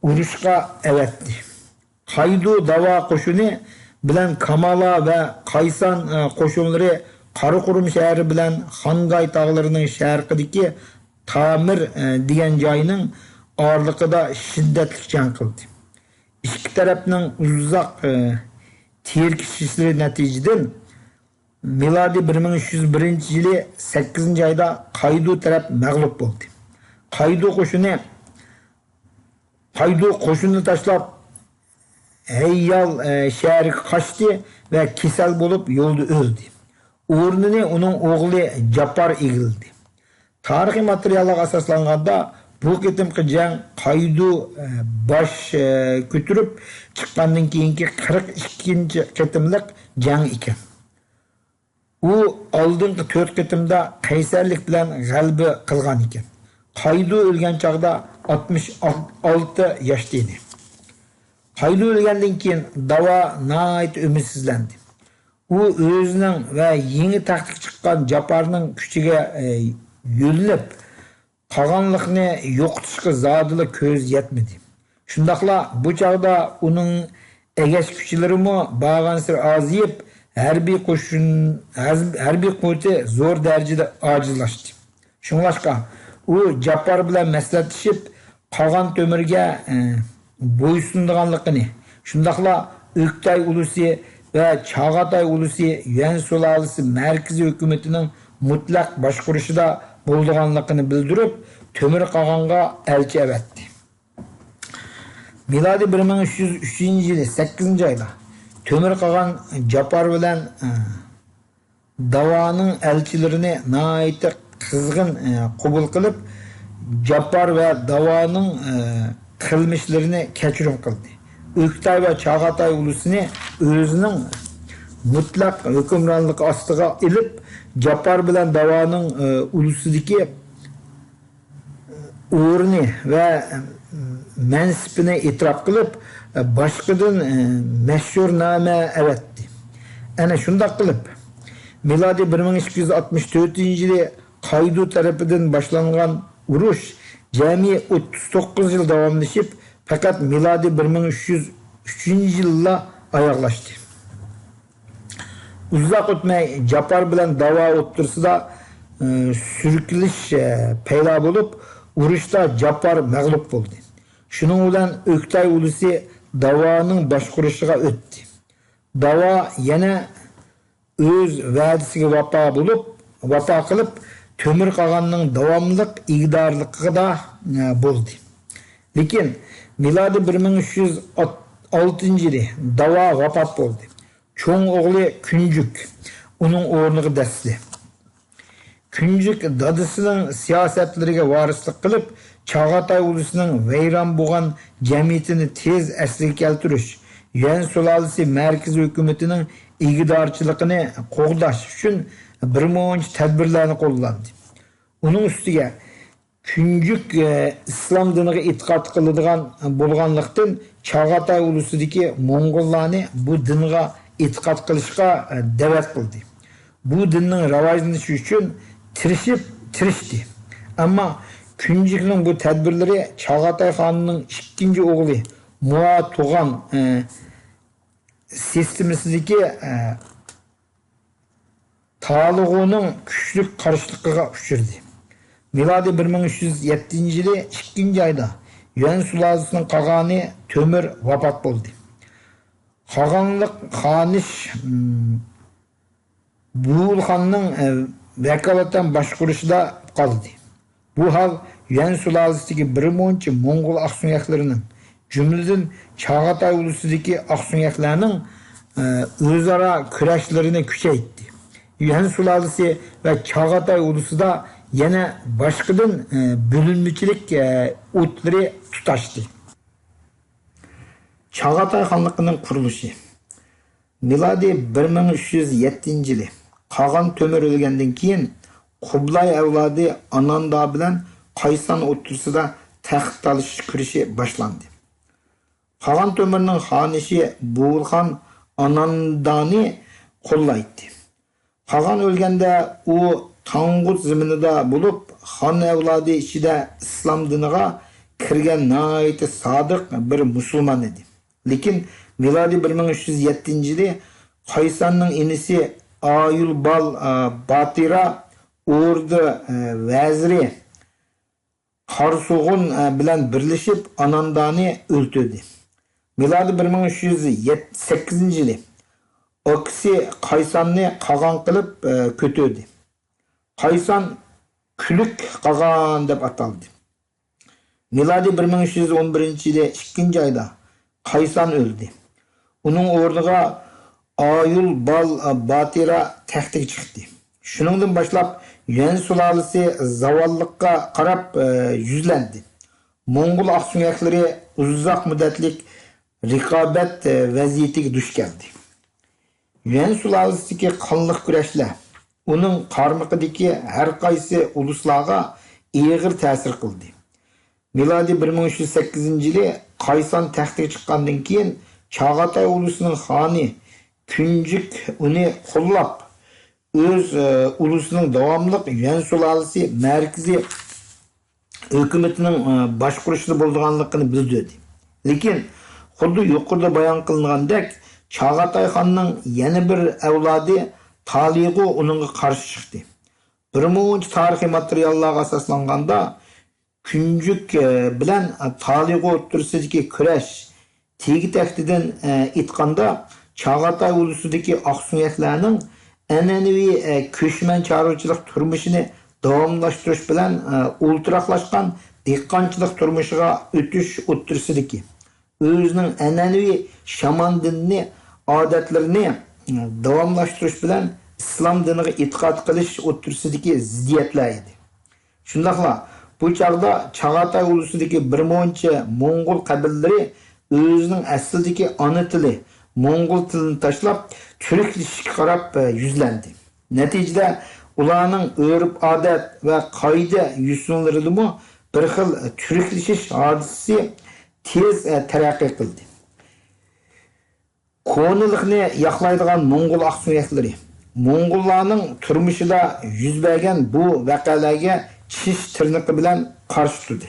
ئۇرۇشقا ئەۋەتتى. قايدۇ داۋا قوشۇنى بىلەن كامالا ۋە قايسان، ئە، قوشۇنلىرى قاراقۇرۇم شەھىرى بىلەن خانگاي تاغلىرىنىڭ شەرقىدىكى تامىر، ئە، دېگەن جاينىڭ ئارىلىقىدا شىددەتلىك جەڭ قىلدى. ئىككى تەرەپنىڭ ئۇزاق، ئە، تىركىشىشلىرى نەتىجىدىن مىلادىي بىر مىڭ ئۈچ يۈز بىرىنچى يىلى سەككىزىنچى ئايدا قايدۇ تەرەپ مەغلۇپ بولدى. قايدۇ قوشۇنى قايدۇ قوشۇننى تاشلاپ، ھەييال، ئە، شەھىرىگە قاچتى ۋە كېسەل بولۇپ يولدا ئۆلدى. ئورنىنى ئۇنىڭ ئوغلى جاپار ئىگىلىدى. تارىخىي ماتېرىياللارغا ئاساسلانغاندا، بۇ قېتىمقى جەڭ قايدۇ، ئە، باش، ئە، كۆتۈرۈپ چىققاندىن كېيىنكى قىرىق ئىككىنچى قېتىملىق جەڭ ئىكەن. ئۇ ئالدىنقى تۆت قېتىمدا قەيسەرلىك بىلەن غەلىبە قىلغان ئىكەن. قايدۇ ئۆلگەن چاغدا ئاتمىش ئالتە ياشتا ئىدى. قايدۇ ئۆلگەندىن كېيىن داۋا ناھايىتى ئۈمىدسىزلەندى. ئۇ ئۆزىنىڭ ۋە يېڭى تەختكە چىققان جاپارنىڭ كۈچىگە، ئە، يۆلىنىپ، قاغانلىقنى يوقىتىشقا زادىلا كۆزى يەتمىدى. شۇنداقلا بۇ چاغدا ئۇنىڭ ئەگەشكۈچىلىرىمۇ بارغانسېرى ئازىيىپ، ھەربىي قوشۇن، ھەز-، ھەربىي قۇۋۋىتى زور دەرىجىدە ئاجىزلاشتى. شۇڭلاشقا ئۇ جاپار بىلەن مەسلىھەتلىشىپ، قاغان تۆمۈرگە، ئە، بويسۇنىدىغانلىقىنى، شۇنداقلا ئۆكتەي ئۇلۇسى ۋە چاغاتاي ئۇلۇسى يۈەن سۇلالىسى مەركىزىي ھۆكۈمىتىنىڭ مۇتلەق باشقۇرۇشىدا بولىدىغانلىقىنى بىلدۈرۈپ، تۆمۈر قاغانغا ئەلچى ئەۋەتتى. مىلادىي بىر مىڭ ئۈچ يۈز ئۈچىنچى يىلى سەككىزىنچى ئايدا تۆمۈر قاغان جاپار بىلەن، ئە، داۋانىڭ ئەلچىلىرىنى ناھايىتى قىزغىن، ئە، قوبۇل قىلىپ، جاپپار ۋە داۋانىڭ، ئە، قىلمىشلىرىنى كەچۈرۈم قىلدى. ئۆكتەي ۋە چاغاتاي ئۇلۇسىنى ئۆزىنىڭ مۇتلەق ھۆكۈمرانلىقى ئاستىغا ئېلىپ، جاپپار بىلەن داۋانىڭ، ئە، ئۇلۇسىدىكى ئورنى ۋە مەنسىپىنى ئېتىراپ قىلىپ، باشقىدىن مەشھۇرنامە ئەۋەتتى. ئەنە شۇنداق قىلىپ، مىلادىي بىر مىڭ ئىككى يۈز ئاتمىش تۆتىنچى يىلى قايدۇ تەرىپىدىن باشلانغان ئۇرۇش جەمئىي ئوتتۇز توققۇز يىل داۋاملىشىپ، پەقەت مىلادىي بىر مىڭ ئۈچ يۈز ئۈچىنچى يىللا ئاياغلاشتى. ئۇزاق ئۆتمەي جاپپار بىلەن داۋا ئوتتۇرىسىدا، ئى، سۈركىلىش، ئى، پەيدا بولۇپ، ئۇرۇشتا جاپپار مەغلۇپ بولدى. شۇنىڭ بىلەن ئۆكتەي ئۇلۇسى داۋانىڭ باشقۇرۇشىغا ئۆتتى. داۋا يەنە ئۆز ۋەدىسىگە ۋاپا بولۇپ، ۋاپا قىلىپ، تۆمۈر قاغاننىڭ داۋاملىق ئىگىدارلىقىدا، ئى، بولدى. لېكىن مىلادىي بىر مىڭ ئۈچ يۈز ئالتىنچى يىلى داۋا ۋاپات بولدى. چوڭ ئوغلى كۈنجۈك ئۇنىڭ ئورنىغا دەسسىدى. كۈنجۈك دادىسىنىڭ سىياسەتلىرىگە ۋارىسلىق قىلىپ، چاغاتاي ئۇلۇسىنىڭ ۋەيران بولغان جەمئىيىتىنى تېز ئەسلىگە كەلتۈرۈش، يۈەن سۇلالىسى مەركىزىي ھۆكۈمىتىنىڭ ئىگىدارچىلىقىنى قوغداش ئۈچۈن بىر مۇنچە تەدبىرلەرنى قوللاندى. ئۇنىڭ ئۈستىگە، كۈنجۈك، ئە، ئىسلام دىنىغا ئېتىقاد قىلىدىغان بولغانلىقتىن، چاغاتاي ئۇلۇسىدىكى موڭغۇللارنى بۇ دىنغا ئېتىقاد قىلىشقا، ئە، دەۋەت قىلدى. بۇ دىننىڭ راۋاجلىنىشى ئۈچۈن تىرىشىپ، تىرىشتى. ئەمما كۈنجۈكنىڭ بۇ تەدبىرلىرى چاغاتاي خاننىڭ ئىككىنچى ئوغلى مۇئا تۇغان، ئە، سىستېمىسىدىكى، ئە، تالىغۇنىڭ كۈچلۈك قارشىلىقىغا ئۇچرىدى. مىلادىي بىر مىڭ ئۈچ يۈز يەتتىنچى يىلى ئىككىنچى ئايدا يۈەن سۇلالىسىنىڭ قاغانى تۆمۈر ۋاپات بولدى. قاغانلىق خانىش، م، بۇغۇلخاننىڭ، ئە، ۋاكالىتەن باشقۇرۇشىدا قالدى. بۇ ھال يۈەن سۇلالىسىدىكى بىر مۇنچە موڭغۇل ئاقسۆڭەكلىرىنىڭ، جۈملىدىن چاغاتاي ئۇلۇسىدىكى ئاقسۆڭەكلەرنىڭ، ئە، ئۆزئارا كۈرەشلىرىنى كۈچەيتتى. يۈەن سۇلالىسى ۋە چاغاتاي ئۇلۇسىدا يەنە باشقىدىن، ئە، بۆلۈنمىچىلىك، ئە، ئوتلىرى تۇتاشتى. چاغاتاي خانلىقىنىڭ قۇرۇلۇشى. مىلادىي بىر مىڭ ئۈچ يۈز يەتتىنچى يىلى قاغان تۆمۈر ئۆلگەندىن كېيىن، قۇبلاي ئەۋلادى ئاناندا بىلەن قايسان ئوتتۇرىسىدا تەخت تالىشىش كۈرىشى باشلاندى. قاغان تۆمۈرنىڭ خانىشى بۇغۇلخان ئاناندانى قوللايتتى. قاغان ئۆلگەندە، ئۇ تاڭغۇت زېمىنىدا بولۇپ، خان ئەۋلادى ئىچىدە ئىسلام دىنىغا كىرگەن ناھايىتى سادىق بىر مۇسۇلمان ئىدى. لېكىن مىلادىي بىر مىڭ ئۈچ يۈز يەتتىنچى يىلى قايساننىڭ ئىنىسى ئايۇلبال، ئە، باتىرا ئوردا، ئە، ۋەزىرى قارسۇغۇن، ئە، بىلەن بىرلىشىپ ئاناندانى ئۆلتۈردى. مىلادىي بىر مىڭ ئۈچ يۈز سەككىزىنچى يىلى ئاكىسى قايساننى قاغان قىلىپ، ئە، كۆتۈردى. قايسان كۈلۈك قاغان دەپ ئاتالدى. مىلادىي بىر مىڭ ئۈچ يۈز ئون بىرىنچى يىلى ئىككىنچى ئايدا قايسان ئۆلدى. ئۇنىڭ ئورنىغا ئايۇل بال باتىرا تەختكە چىقتى. شۇنىڭدىن باشلاپ يۈەن سۇلالىسى زاۋاللىققا قاراپ، ئە، يۈزلەندى. موڭغۇل ئاقسۆڭەكلىرى ئۇزاق مۇددەتلىك رىقابەت، ئە، ۋەزىيىتىگە دۇچ كەلدى. يۈەن سۇلالىسىدىكى قانلىق كۈرەشلەر ئۇنىڭ قارمىقىدىكى ھەر قايسى ئۇلۇسلارغا ئېغىر تەسىر قىلدى. مىلادىي بىر مىڭ ئۈچ يۈز سەككىزىنچى يىلى قايسان تەختكە چىققاندىن كېيىن، چاغاتاي ئۇلۇسىنىڭ خانى كۈنجۈك ئۇنى قوللاپ، ئۆز، ئە، ئۇلۇسىنىڭ داۋاملىق يۈەن سۇلالىسى مەركىزىي ھۆكۈمىتىنىڭ، ئە، باشقۇرۇشىدا بولىدىغانلىقىنى بىلدۈردى. لېكىن، خۇددى يۇقىرىدا بايان قىلىنغاندەك، چاغاتاي خاننىڭ يەنە بىر ئەۋلادى تالىغۇ ئۇنىڭغا قارشى چىقتى. بىر مۇنچە تارىخىي ماتېرىياللارغا ئاساسلانغاندا، كۈنجۈك، ئە، بىلەن، ئە، تالىغۇ ئوتتۇرىسىدىكى كۈرەش، تېگى تەكتىدىن، ئە، ئېيتقاندا، چاغاتاي ئۇلۇسىدىكى ئاقسۆڭەكلەرنىڭ ئەنئەنىۋى، ئە، كۆچمەن چارۋىچىلىق تۇرمۇشىنى داۋاملاشتۇرۇش بىلەن، ئە، ئولتۇراقلاشقان دېھقانچىلىق تۇرمۇشىغا ئۆتۈش ئوتتۇرىسىدىكى، ئۆزىنىڭ ئەنئەنىۋى شامان دىنىنى، ئادەتلىرىنى، ئە، داۋاملاشتۇرۇش بىلەن ئىسلام دىنىغا ئېتىقاد قىلىش ئوتتۇرىسىدىكى زىددىيەتلەر ئىدى. شۇنداقلا بۇ چاغدا چاغاتاي ئۇلۇسىدىكى بىر مۇنچە موڭغۇل قەبىلىلىرى ئۆزىنىڭ ئەسلىدىكى ئانا تىلى، موڭغۇل تىلىنى تاشلاپ، تۈركلىشىشكە قاراپ، ئە، يۈزلەندى. نەتىجىدە، ئۇلارنىڭ ئۆرپ-ئادەت ۋە قائىدە-يوسۇنلىرىدىمۇ بىر خىل تۈركلىشىش ھادىسىسى تېز، ئە، تەرەققىي قىلدى. كونىلىقنى ياقلايدىغان موڭغۇل ئاقسۆڭەكلىرى موڭغۇللارنىڭ تۇرمۇشىدا يۈز بەرگەن بۇ ۋەقەلەرگە چىش تىرنىقى بىلەن قارشى تۇردى.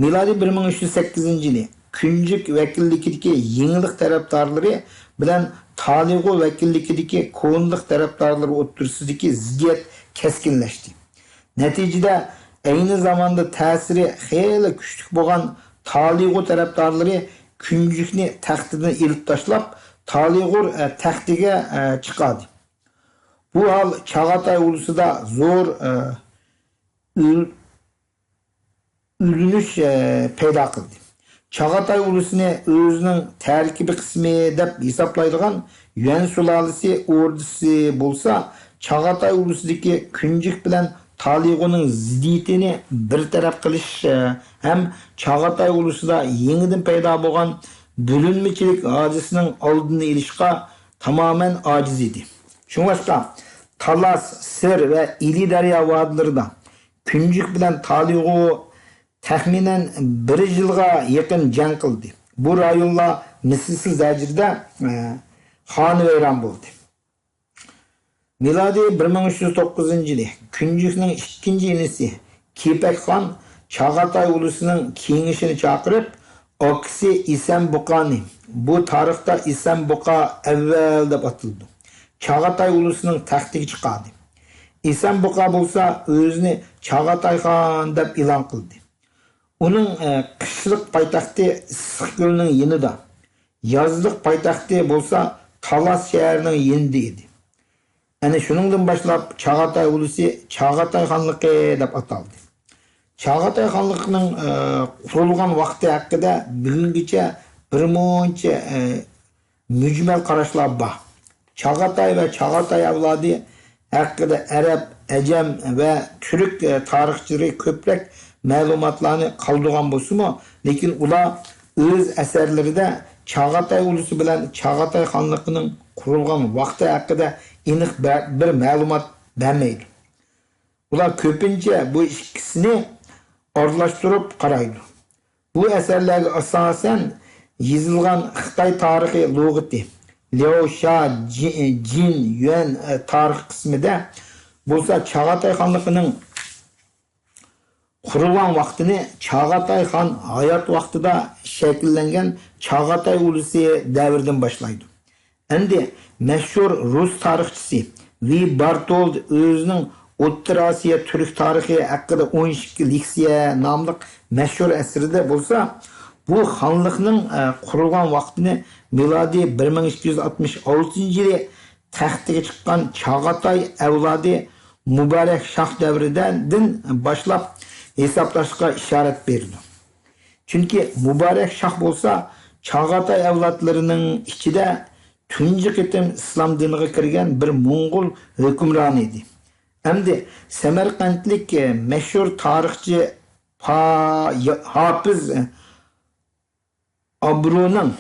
مىلادىي بىر مىڭ ئۈچ يۈز سەككىزىنچى يىلى كۈنجۈك ۋەكىللىكىدىكى يېڭىلىق تەرەپدارلىرى بىلەن تالىغۇ ۋەكىللىكىدىكى كونىلىق تەرەپدارلىرى ئوتتۇرىسىدىكى زىددىيەت كەسكىنلەشتى. نەتىجىدە، ئەينى زاماندا تەسىرى خېلى كۈچلۈك بولغان تالىغۇ تەرەپدارلىرى كۈنجۈكنى تەختىدىن ئېلىپ تاشلاپ، تالىغۇر، ئە، تەختىگە، ئە، چىقاردى. بۇ ھال چاغاتاي ئۇلۇسىدا زور، ئە، ئۈل-، ئۈلىنىش، ئە، پەيدا قىلدى. چاغاتاي ئۇلۇسىنى ئۆزىنىڭ تەركىبىي قىسمى دەپ ھېسابلايدىغان يۈەن سۇلالىسى ئوردىسى بولسا، چاغاتاي ئۇلۇسىدىكى كۈنجۈك بىلەن تالىغۇنىڭ زىددىيىتىنى بىر تەرەپ قىلىش، ئە، ھەم چاغاتاي ئۇلۇسىدا يېڭىدىن پەيدا بولغان بۆلۈنمىچىلىك ھادىسىسىنىڭ ئالدىنى ئېلىشقا تامامەن ئاجىز ئىدى. شۇڭلاشقا، تالاس، سىر ۋە ئىلى دەريا ۋادىلىرىدا كۈنجۈك بىلەن تالىغۇ تەخمىنەن بىر يىلغا يېقىن جەڭ قىلدى. بۇ رايونلار مىسلىسىز دەرىجىدە، ئە، خانىۋەيران بولدى. مىلادىي بىر مىڭ ئۈچ يۈز توققۇزىنچى يىلى كۈنجۈكنىڭ ئىككىنچى ئىنىسى كېپەك خان چاغاتاي ئۇلۇسىنىڭ كېڭىشىنى چاقىرىپ، ئاكىسى ئىسەن بۇقانى، بۇ تارىختا ئىسەن بۇقا ئەۋۋەل دەپ ئاتىلىدۇ، چاغاتاي ئۇلۇسىنىڭ تەختىگە چىقاردى. ئىسەن بۇقا بولسا ئۆزىنى چاغاتاي خان دەپ ئېلان قىلدى. ئۇنىڭ، ئە، قىشلىق پايتەختى ئىسسىقكۆلنىڭ يېنىدا، يازلىق پايتەختى بولسا تالاس شەھىرىنىڭ يېنىدا ئىدى. ئەنە شۇنىڭدىن باشلاپ چاغاتاي ئۇلۇسى چاغاتاي خانلىقى دەپ ئاتالدى. چاغاتاي خانلىقىنىڭ، ئە، قۇرۇلغان ۋاقتى ھەققىدە بۈگۈنگىچە بىر مۇنچە، ئە، مۈجمەل قاراشلار بار. چاغاتاي ۋە چاغاتاي ئەۋلادى ھەققىدە ئەرەب، ئەجەم ۋە تۈرك، ئە، تارىخچىلىرى كۆپرەك مەلۇماتلارنى قالدۇرغان بولسىمۇ، لېكىن ئۇلار ئۆز ئەسەرلىرىدە چاغاتاي ئۇلۇسى بىلەن چاغاتاي خانلىقىنىڭ قۇرۇلغان ۋاقتى ھەققىدە ئېنىق بە-، بىر مەلۇمات بەرمەيدۇ. ئۇلار كۆپىنچە بۇ ئىككىسىنى ئارىلاشتۇرۇپ قارايدۇ. بۇ ئەسەرلەرگە ئاساسەن يېزىلغان خىتاي تارىخى لۇغىتى، لياۋ شا جى-، جىن يۈەن، ئە، تارىخ قىسمىدە بولسا چاغاتاي خانلىقىنىڭ قۇرۇلغان ۋاقتىنى چاغاتاي خان ھايات ۋاقتىدا شەكىللەنگەن چاغاتاي ئۇلۇسى دەۋرىدىن باشلايدۇ. ئەمدى مەشھۇر رۇس تارىخچىسى ۋى بارتولد ئۆزىنىڭ ئوتتۇرا ئاسىيا تۈرك تارىخى ھەققىدە ئون ئىككى لېكسىيە ناملىق مەشھۇر ئەسىرىدە بولسا، بۇ خانلىقنىڭ، ئە، قۇرۇلغان ۋاقتىنى مىلادىي بىر مىڭ ئىككى يۈز ئاتمىش ئالتىنچى يىلى تەختىگە چىققان چاغاتاي ئەۋلادى مۇبارەك شاھ دەۋرىدىن باشلاپ ھېسابلاشقا ئىشارەت بېرىدۇ. چۈنكى مۇبارەك شاھ بولسا چاغاتاي ئەۋلادلىرىنىڭ ئىچىدە تۇنجى قېتىم ئىسلام دىنىغا كىرگەن بىر موڭغۇل ھۆكۈمرانى ئىدى. ئەمدى سەمەرقەنتلىك، ئە، مەشھۇر تارىخچى پا-، يا-، ھاپىز، ئە، ئابرۇنىڭ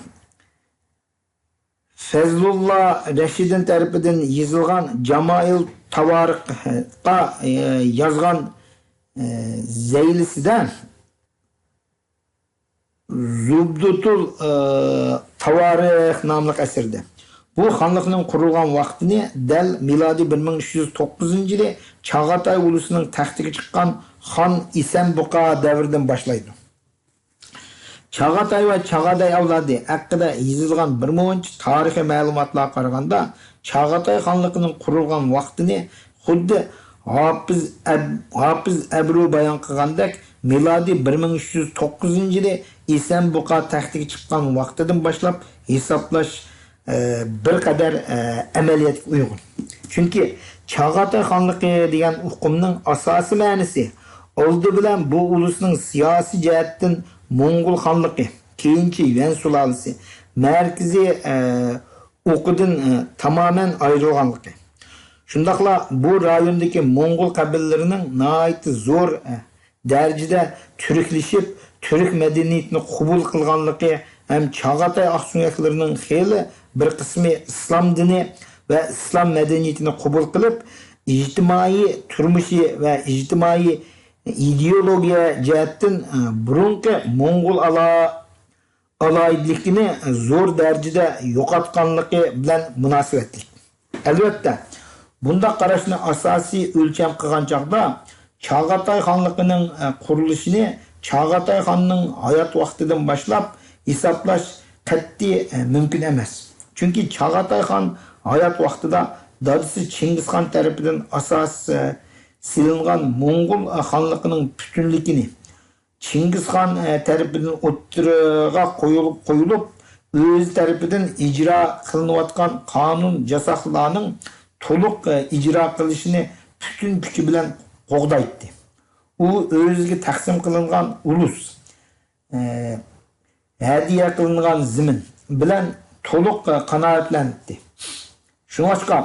فەزلۇللا رەشىدىن تەرىپىدىن يېزىلغان جامائىل تاۋارىخقا، ئە، يازغان، ئە، زەيلىسىدە زۇبدۇتۇل، ئە، تاۋارىخ ناملىق ئەسىرىدە بۇ خانلىقنىڭ قۇرۇلغان ۋاقتىنى دەل مىلادىي بىر مىڭ ئۈچ يۈز توققۇزىنچى يىلى چاغاتاي ئۇلۇسىنىڭ تەختىگە چىققان خان ئىسەن بۇقا دەۋرىدىن باشلايدۇ. چاغاتاي ۋە چاغاتاي ئەۋلادى ھەققىدە يېزىلغان بىر مۇنچە تارىخىي مەلۇماتلارغا قارىغاندا، چاغاتاي خانلىقىنىڭ قۇرۇلغان ۋاقتىنى خۇددى ھاپىز ئەب-، ھاپىز ئەبرۇ بايان قىلغاندەك، مىلادىي بىر مىڭ ئۈچ يۈز توققۇزىنچى يىلى ئىسەن بۇقا تەختىگە چىققان ۋاقتىدىن باشلاپ ھېسابلاش، ئە، بىر قەدەر، ئە، ئەمەلىيەتكە ئۇيغۇن. چۈنكى چاغاتاي خانلىقى دېگەن ئۇقۇمنىڭ ئاساسىي مەنىسى ئالدى بىلەن بۇ ئۇلۇسنىڭ سىياسىي جەھەتتىن موڭغۇل خانلىقى، كېيىنچە يۈەن سۇلالىسى، مەركىزىي، ئە، ئوقىدىن، ئە، تامامەن ئايرىلغانلىقى. شۇنداقلا بۇ رايوندىكى موڭغۇل قەبىلىلىرىنىڭ ناھايىتى زور، ئە، دەرىجىدە تۈركلىشىپ، تۈرك مەدەنىيىتىنى قوبۇل قىلغانلىقى ھەم چاغاتاي ئاقسۆڭەكلىرىنىڭ خېلى بىر قىسمى ئىسلام دىنى ۋە ئىسلام مەدەنىيىتىنى قوبۇل قىلىپ، ئىجتىمائىي تۇرمۇشى ۋە ئىجتىمائىي ئىدېئولوگىيە جەھەتتىن، ئە، بۇرۇنقى موڭغۇل ئالا-، ئالاھىدىلىكىنى زور دەرىجىدە يوقاتقانلىقى بىلەن مۇناسىۋەتلىك. ئەلۋەتتە، بۇنداق قاراشنى ئاساسىي ئۆلچەم قىلغان چاغدا، چاغاتاي خانلىقىنىڭ، ئە، قۇرۇلۇشىنى چاغاتاي خاننىڭ ھايات ۋاقتىدىن باشلاپ ھېسابلاش قەتئىي، ئە، مۇمكىن ئەمەس. چۈنكى چاغاتاي خان ھايات ۋاقتىدا دادىسى چىڭگىزخان تەرىپىدىن ئاساس، ئە، سېلىنغان موڭغۇل، ئە، خانلىقىنىڭ پۈتۈنلۈكىنى، چىڭگىزخان، ئە، تەرىپىدىن ئوتتۇرىغا قويۇلۇپ، قويۇلۇپ، ئۆزى تەرىپىدىن ئىجرا قىلىنىۋاتقان قانۇن ياساقلارنىڭ تولۇق، ئە، ئىجرا قىلىشىنى پۈتۈن كۈچى بىلەن قوغدايتتى. ئۇ ئۆزىگە تەقسىم قىلىنغان ئۇلۇس، ئە، ھەدىيە قىلىنغان زېمىن بىلەن تولۇق، ئە، قانائەتلەنەتتى. شۇڭلاشقا،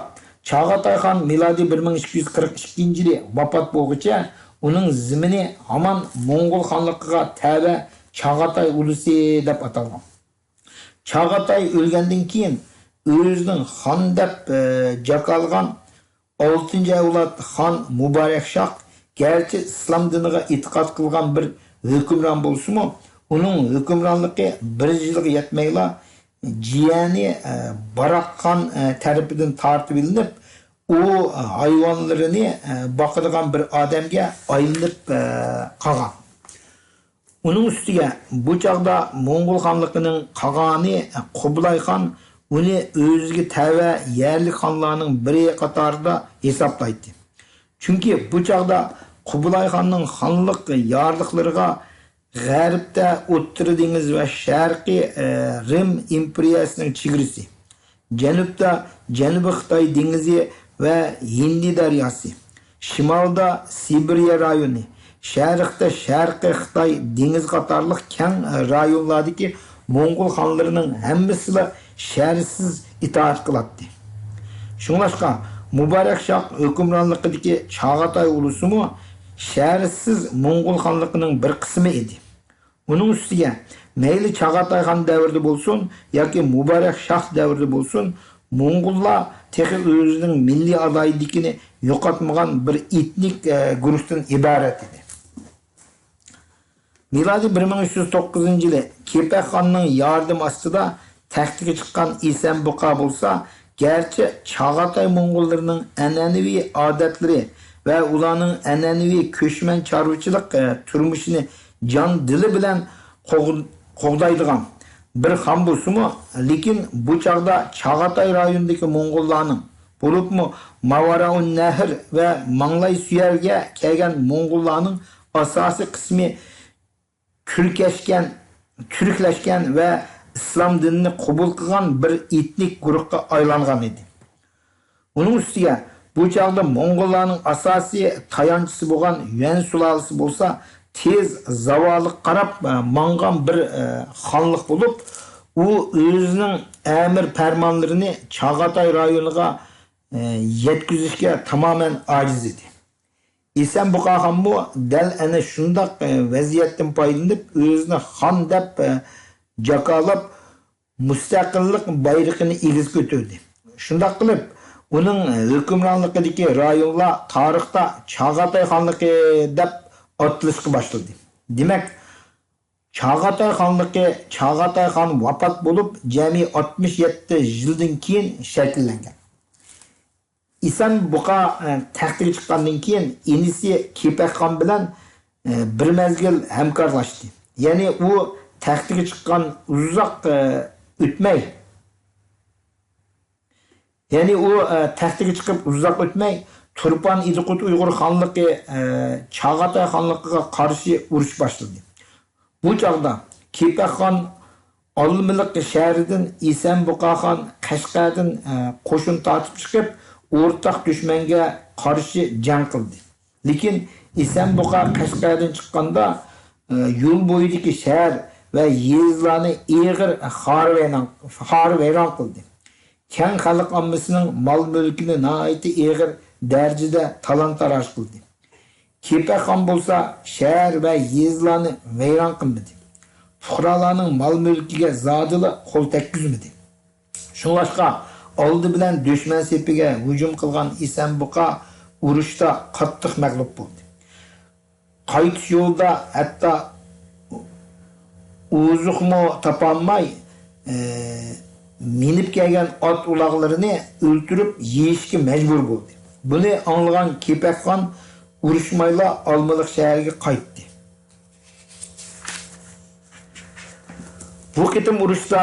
چاغاتاي خان مىلادىي بىر مىڭ ئىككى يۈز قىرىق ئىككىنچى يىلى ۋاپات بولغۇچە، ئۇنىڭ زېمىنى ھامان موڭغۇل خانلىقىغا تەۋە چاغاتاي ئۇلۇسى دەپ ئاتالغان. چاغاتاي ئۆلگەندىن كېيىن، ئۆزىنىڭ خان دەپ، ئە، جاكارلىغان ئالتىنچى ئەۋلاد خان مۇبارەك شاھ گەرچە ئىسلام دىنىغا ئېتىقاد قىلغان بىر ھۆكۈمران بولسىمۇ، ئۇنىڭ ھۆكۈمرانلىقى بىر يىلغا يەتمەيلا، جىيەنى، ئە، باراق خان، ئە، تەرىپىدىن تارتىۋېلىنىپ، ئۇ ھايۋانلىرىنى، ئە، باقىدىغان بىر ئادەمگە ئايلىنىپ، ئە، قالغان. ئۇنىڭ ئۈستىگە بۇ چاغدا موڭغۇل خانلىقىنىڭ قاغانى قۇبلاي خان ئۇنى ئۆزىگە تەۋە يەرلىك خانلارنىڭ بىرى قاتارىدا ھېسابلايتتى. چۈنكى بۇ چاغدا قۇبلاي خاننىڭ خانلىق يارلىقلىرىغا غەربتە ئوتتۇرا دېڭىز ۋە شەرقىي، ئە، رىم ئىمپېرىيەسىنىڭ چېگرىسى، جەنۇبتا جەنۇبىي خىتاي دېڭىزى ۋە ھىندى دەرياسى، شىمالدا سىبىرىيە رايونى، شەرقتە شەرقىي خىتاي دېڭىزى قاتارلىق كەڭ رايونلاردىكى موڭغۇل خانلىرىنىڭ ھەممىسىلا شەرتسىز ئىتائەت قىلاتتى. شۇڭلاشقا، مۇبارەك شاھ ھۆكۈمرانلىقىدىكى چاغاتاي ئۇلۇسىمۇ شەرتسىز موڭغۇل خانلىقىنىڭ بىر قىسمى ئىدى. ئۇنىڭ ئۈستىگە، مەيلى چاغاتاي خان دەۋرىدە بولسۇن ياكى مۇبارەك شاھ دەۋرىدە بولسۇن، موڭغۇللار تېخى ئۆزىنىڭ مىللىي ئالاھىدىلىكىنى يوقاتمىغان بىر ئېتنىك، ئە، گۇرۇھتىن ئىبارەت ئىدى. مىلادىي بىر مىڭ ئۈچ يۈز توققۇزىنچى يىلى كېپەخاننىڭ ياردىمى ئاستىدا تەختكە چىققان ئىسەن بۇقا بولسا، گەرچە چاغاتاي موڭغۇللىرىنىڭ ئەنئەنىۋى ئادەتلىرى ۋە ئۇلارنىڭ ئەنئەنىۋى كۆچمەن چارۋىچىلىق، ئە، تۇرمۇشىنى جان دىلى بىلەن قوغ-، قوغدايدىغان بىر خان بولسىمۇ، لېكىن بۇ چاغدا چاغاتاي رايونىدىكى موڭغۇللارنىڭ، بولۇپمۇ ماۋارائۇن نەھر ۋە ماڭلاي سۈيەرگە كەلگەن موڭغۇللارنىڭ ئاساسىي قىسمى تۈركەشكەن، تۈركلەشكەن ۋە ئىسلام دىنىنى قوبۇل قىلغان بىر ئېتنىك گۇرۇھقا ئايلانغان ئىدى. ئۇنىڭ ئۈستىگە، بۇ چاغدا موڭغۇللارنىڭ ئاساسىي تايانچىسى بولغان يۈەن سۇلالىسى بولسا تېز زاۋالغا قاراپ، ئە، ماڭغان بىر، ئە، خانلىق بولۇپ، ئۇ ئۆزىنىڭ ئەمىر پەرمانلىرىنى چاغاتاي رايونىغا، ئە، يەتكۈزۈشكە تامامەن ئاجىز ئىدى. ئىسەن بۇقاخانمۇ دەل ئەنە شۇنداق، ئە، ۋەزىيەتتىن پايدىلىنىپ، ئۆزىنى خان دەپ، ئە، جاكارلاپ، مۇستەقىللىق بايرىقىنى ئېگىز كۆتۈردى. شۇنداق قىلىپ، ئۇنىڭ ھۆكۈمرانلىقىدىكى رايونلار تارىختا چاغاتاي خانلىقى دەپ ئاتىلىشقا باشلىدى. دېمەك، چاغاتاي خانلىقى، چاغاتاي خان ۋاپات بولۇپ، جەمئىي ئاتمىش يەتتە يىلدىن كېيىن شەكىللەنگەن. ئىسەن بۇقا، ئە، تەختىگە چىققاندىن كېيىن، ئىنىسى كېپەخان بىلەن، ئە، بىر مەزگىل ھەمكارلاشتى. يەنى ئۇ تەختىگە چىققان ئۇزاق، ئە، ئۆتمەي، يەنى ئۇ، ئە، تەختىگە چىقىپ ئۇزاق ئۆتمەي، تۇرپان ئىدىقۇت ئۇيغۇر خانلىقى، ئە، چاغاتاي خانلىقىغا قارشى ئۇرۇش باشلىدى. بۇ چاغدا كېپەخان ئالمىلىق شەھىرىدىن، ئىسەن بۇقاخان قەشقەردىن، ئە، قوشۇن تارتىپ چىقىپ، ئورتاق دۈشمەنگە قارشى جەڭ قىلدى. لېكىن ئىسەن بۇقا قەشقەردىن چىققاندا، ئە، يول بويىدىكى شەھەر ۋە يېزىلارنى ئېغىر خارابە-، خارابە-، خارابەيران قىلدى. كەڭ خەلق ئاممىسىنىڭ مال-مۈلكىنى ناھايىتى ئېغىر دەرىجىدە تالان-تاراج قىلدى. كېپەخان بولسا شەھەر ۋە يېزىلارنى ۋەيران قىلمىدى. پۇقرالارنىڭ مال-مۈلكىگە زادىلا قول تەگكۈزمىدى. شۇڭلاشقا، ئالدى بىلەن دۈشمەن سېپىگە ھۇجۇم قىلغان ئىسەن بۇقا ئۇرۇشتا قاتتىق مەغلۇپ بولدى. قايتىش يولىدا ھەتتا ئوزۇقمۇ تاپالماي، ئە، مىنىپ كەلگەن ئات-ئۇلاغلىرىنى ئۆلتۈرۈپ يېيىشكە مەجبۇر بولدى. بۇنى ئاڭلىغان كېپەخان ئۇرۇشمايلا ئالمىلىق شەھىرىگە قايتتى. بۇ قېتىم ئۇرۇشتا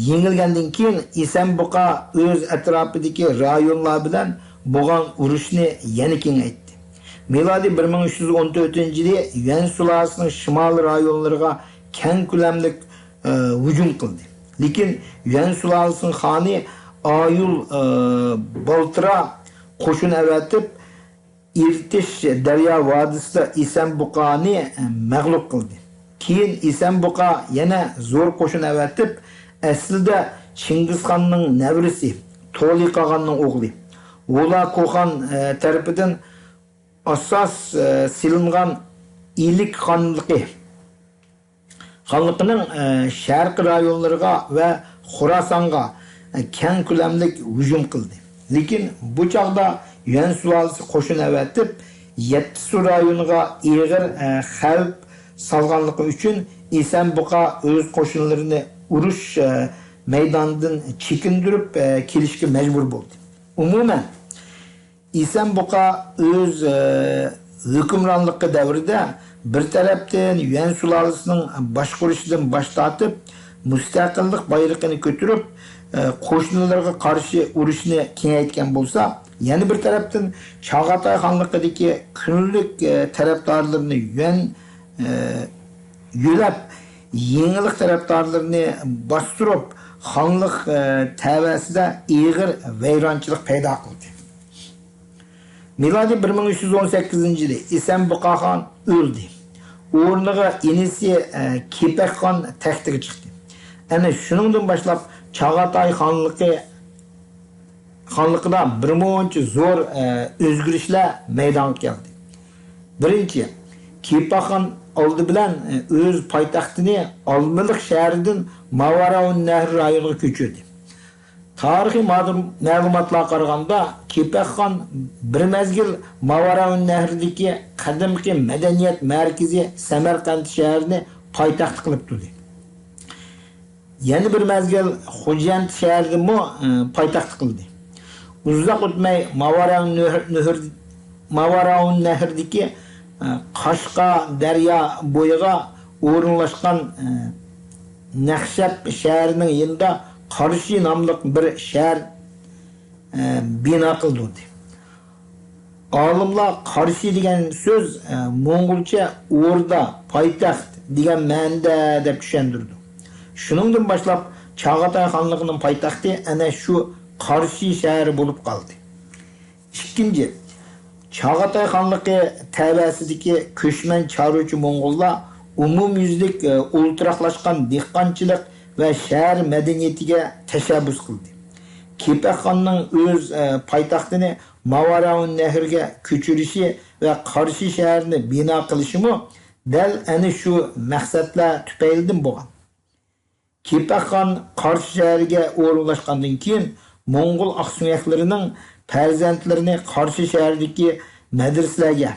يېڭىلگەندىن كېيىن، ئىسەن بۇقا ئۆز ئەتراپىدىكى رايونلار بىلەن بولغان ئۇرۇشنى يەنە كېڭەيتتى. مىلادىي بىر مىڭ ئۈچ يۈز ئون تۆتىنچى يىلى يۈەن سۇلالىسىنىڭ شىمال رايونلىرىغا كەڭ كۆلەملىك، ئە، ھۇجۇم قىلدى. لېكىن يۈەن سۇلالىسىنىڭ خانى ئايۇل، ئە، بالتىرا قوشۇن ئەۋەتىپ، ئىرتىش دەريا ۋادىسىدا ئىسەن بۇقانى مەغلۇپ قىلدى. كېيىن ئىسەن بۇقا يەنە زور قوشۇن ئەۋەتىپ، ئەسلىدە چىڭگىزخاننىڭ نەۋرىسى، تولى قاغاننىڭ ئوغلى، ھولا كوخان، ئە، تەرىپىدىن ئاساس، ئە، سېلىنغان ئىلىك خانلىقى، خانلىقىنىڭ، ئە، شەرقىي رايونلىرىغا ۋە خوراسانغا، ئە، كەڭ كۆلەملىك ھۇجۇم قىلدى. لېكىن بۇ چاغدا يۈەن سۇلالىسى قوشۇن ئەۋەتىپ، يەتتىسۇ رايونىغا ئېغىر، ئە، خەۋپ سالغانلىقى ئۈچۈن، ئىسەن بۇقا ئۆز قوشۇنلىرىنى ئۇرۇش، ئە، مەيدانىدىن چېكىندۈرۈپ، ئە، كېلىشكە مەجبۇر بولدى. ئومۇمەن، ئىسەن بۇقا ئۆز، ئە، ھۆكۈمرانلىقى دەۋرىدە بىر تەرەپتىن يۈەن سۇلالىسىنىڭ باشقۇرۇشىدىن باش تارتىپ، مۇستەقىللىق بايرىقىنى كۆتۈرۈپ، ئە، قوشنىلىرىغا قارشى ئۇرۇشنى كېڭەيتكەن بولسا، يەنە بىر تەرەپتىن چاغاتاي خانلىقىدىكى كۈنلۈك، ئە، تەرەپدارلىرىنى يۈەن، ئە، يۆلەپ، يېڭىلىق تەرەپدارلىرىنى باستۇرۇپ، خانلىق، ئە، تەۋەسىدە ئېغىر ۋەيرانچىلىق پەيدا قىلدى. مىلادىي بىر مىڭ ئۈچ يۈز ئون سەككىزىنچى يىلى ئىسەن بۇقاخان ئۆلدى. ئورنىغا ئىنىسى، ئە، كېپەخان تەختىگە چىقتى. ئەنە شۇنىڭدىن باشلاپ چاغاتاي خانلىقى، خانلىقىدا بىر مۇنچە زور، ئە، ئۆزگىرىشلەر مەيدانغا كەلدى. بىرىنچى، كېپەخان ئالدى بىلەن، ئە، ئۆز پايتەختىنى ئالمىلىق شەھىرىدىن ماۋاراۋۇننەھر رايونىغا كۆچۈردى. تارىخىي مادۇم-، مەلۇماتلارغا قارىغاندا، كېپەخان بىر مەزگىل ماۋاراۋۇننەھردىكى قەدىمكى مەدەنىيەت مەركىزى سەمەرقەنت شەھىرىنى پايتەخت قىلىپ تۇردى. يەنە بىر مەزگىل خوجەنت شەھىرىنىمۇ، ئى، پايتەخت قىلدى. ئۇزاق ئۆتمەي ماۋاراۋۇننەھر-، نۆھر-، ماۋاراۋۇننەھردىكى، ئى، قاشقا دەريا بويىغا ئورۇنلاشقان، ئى، نەخشەپ شەھىرىنىڭ يېنىدا قارشى ناملىق بىر شەھەر، ئى، بىنا قىلدۇردى. ئالىملار قارشى دېگەن سۆز، ئە، موڭغۇلچە ئوردا، پايتەخت دېگەن مەنىدە دەپ چۈشەندۈرىدۇ. شۇنىڭدىن باشلاپ چاغاتاي خانلىقىنىڭ پايتەختى ئەنە شۇ قارشى شەھىرى بولۇپ قالدى. ئىككىنچى، چاغاتاي خانلىقى تەۋەسىدىكى كۆچمەن چارۋىچى موڭغۇللار ئومۇميۈزلۈك، ئە، ئولتۇراقلاشقان دېھقانچىلىق ۋە شەھەر مەدەنىيىتىگە تەشەببۇس قىلدى. كېپەخاننىڭ ئۆز، ئە، پايتەختىنى ماۋاراۋۇننەھرگە كۆچۈرۈشى ۋە قارشى شەھەرنى بىنا قىلىشىمۇ دەل ئەنە شۇ مەقسەتلەر تۈپەيلىدىن بولغان. كېپەخان قارشى شەھەرگە ئورۇنلاشقاندىن كېيىن، موڭغۇل ئاقسۆڭەكلىرىنىڭ پەرزەنتلىرىنى قارشى شەھەردىكى مەدرىسىلەرگە،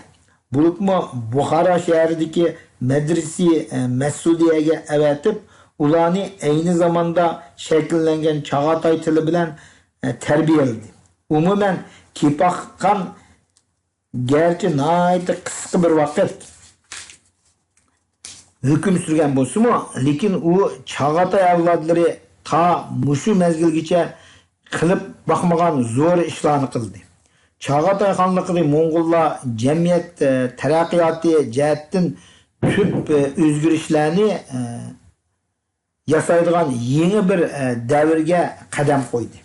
بولۇپمۇ بۇخارا شەھىرىدىكى مەدرىسى، ئە، مەسۇدىيەگە ئەۋەتىپ، ئۇلارنى ئەينى زاماندا شەكىللەنگەن چاغاتاي تىلى بىلەن، ئە، تەربىيەلىدى. ئومۇمەن، كېپەخان گەرچە ناھايىتى قىسقا بىر ۋاقىت ھۆكۈم سۈرگەن بولسىمۇ، لېكىن ئۇ چاغاتاي ئەۋلادلىرى تا مۇشۇ مەزگىلگىچە قىلىپ باقمىغان زور ئىشلارنى قىلدى. چاغاتاي خانلىقىدا موڭغۇللار جەمئىيەت، ئە، تەرەققىياتى جەھەتتىن تۈپ، ئە، ئۆزگىرىشلەرنى، ئە، ياسايدىغان يېڭى بىر، ئە، دەۋرگە قەدەم قويدى.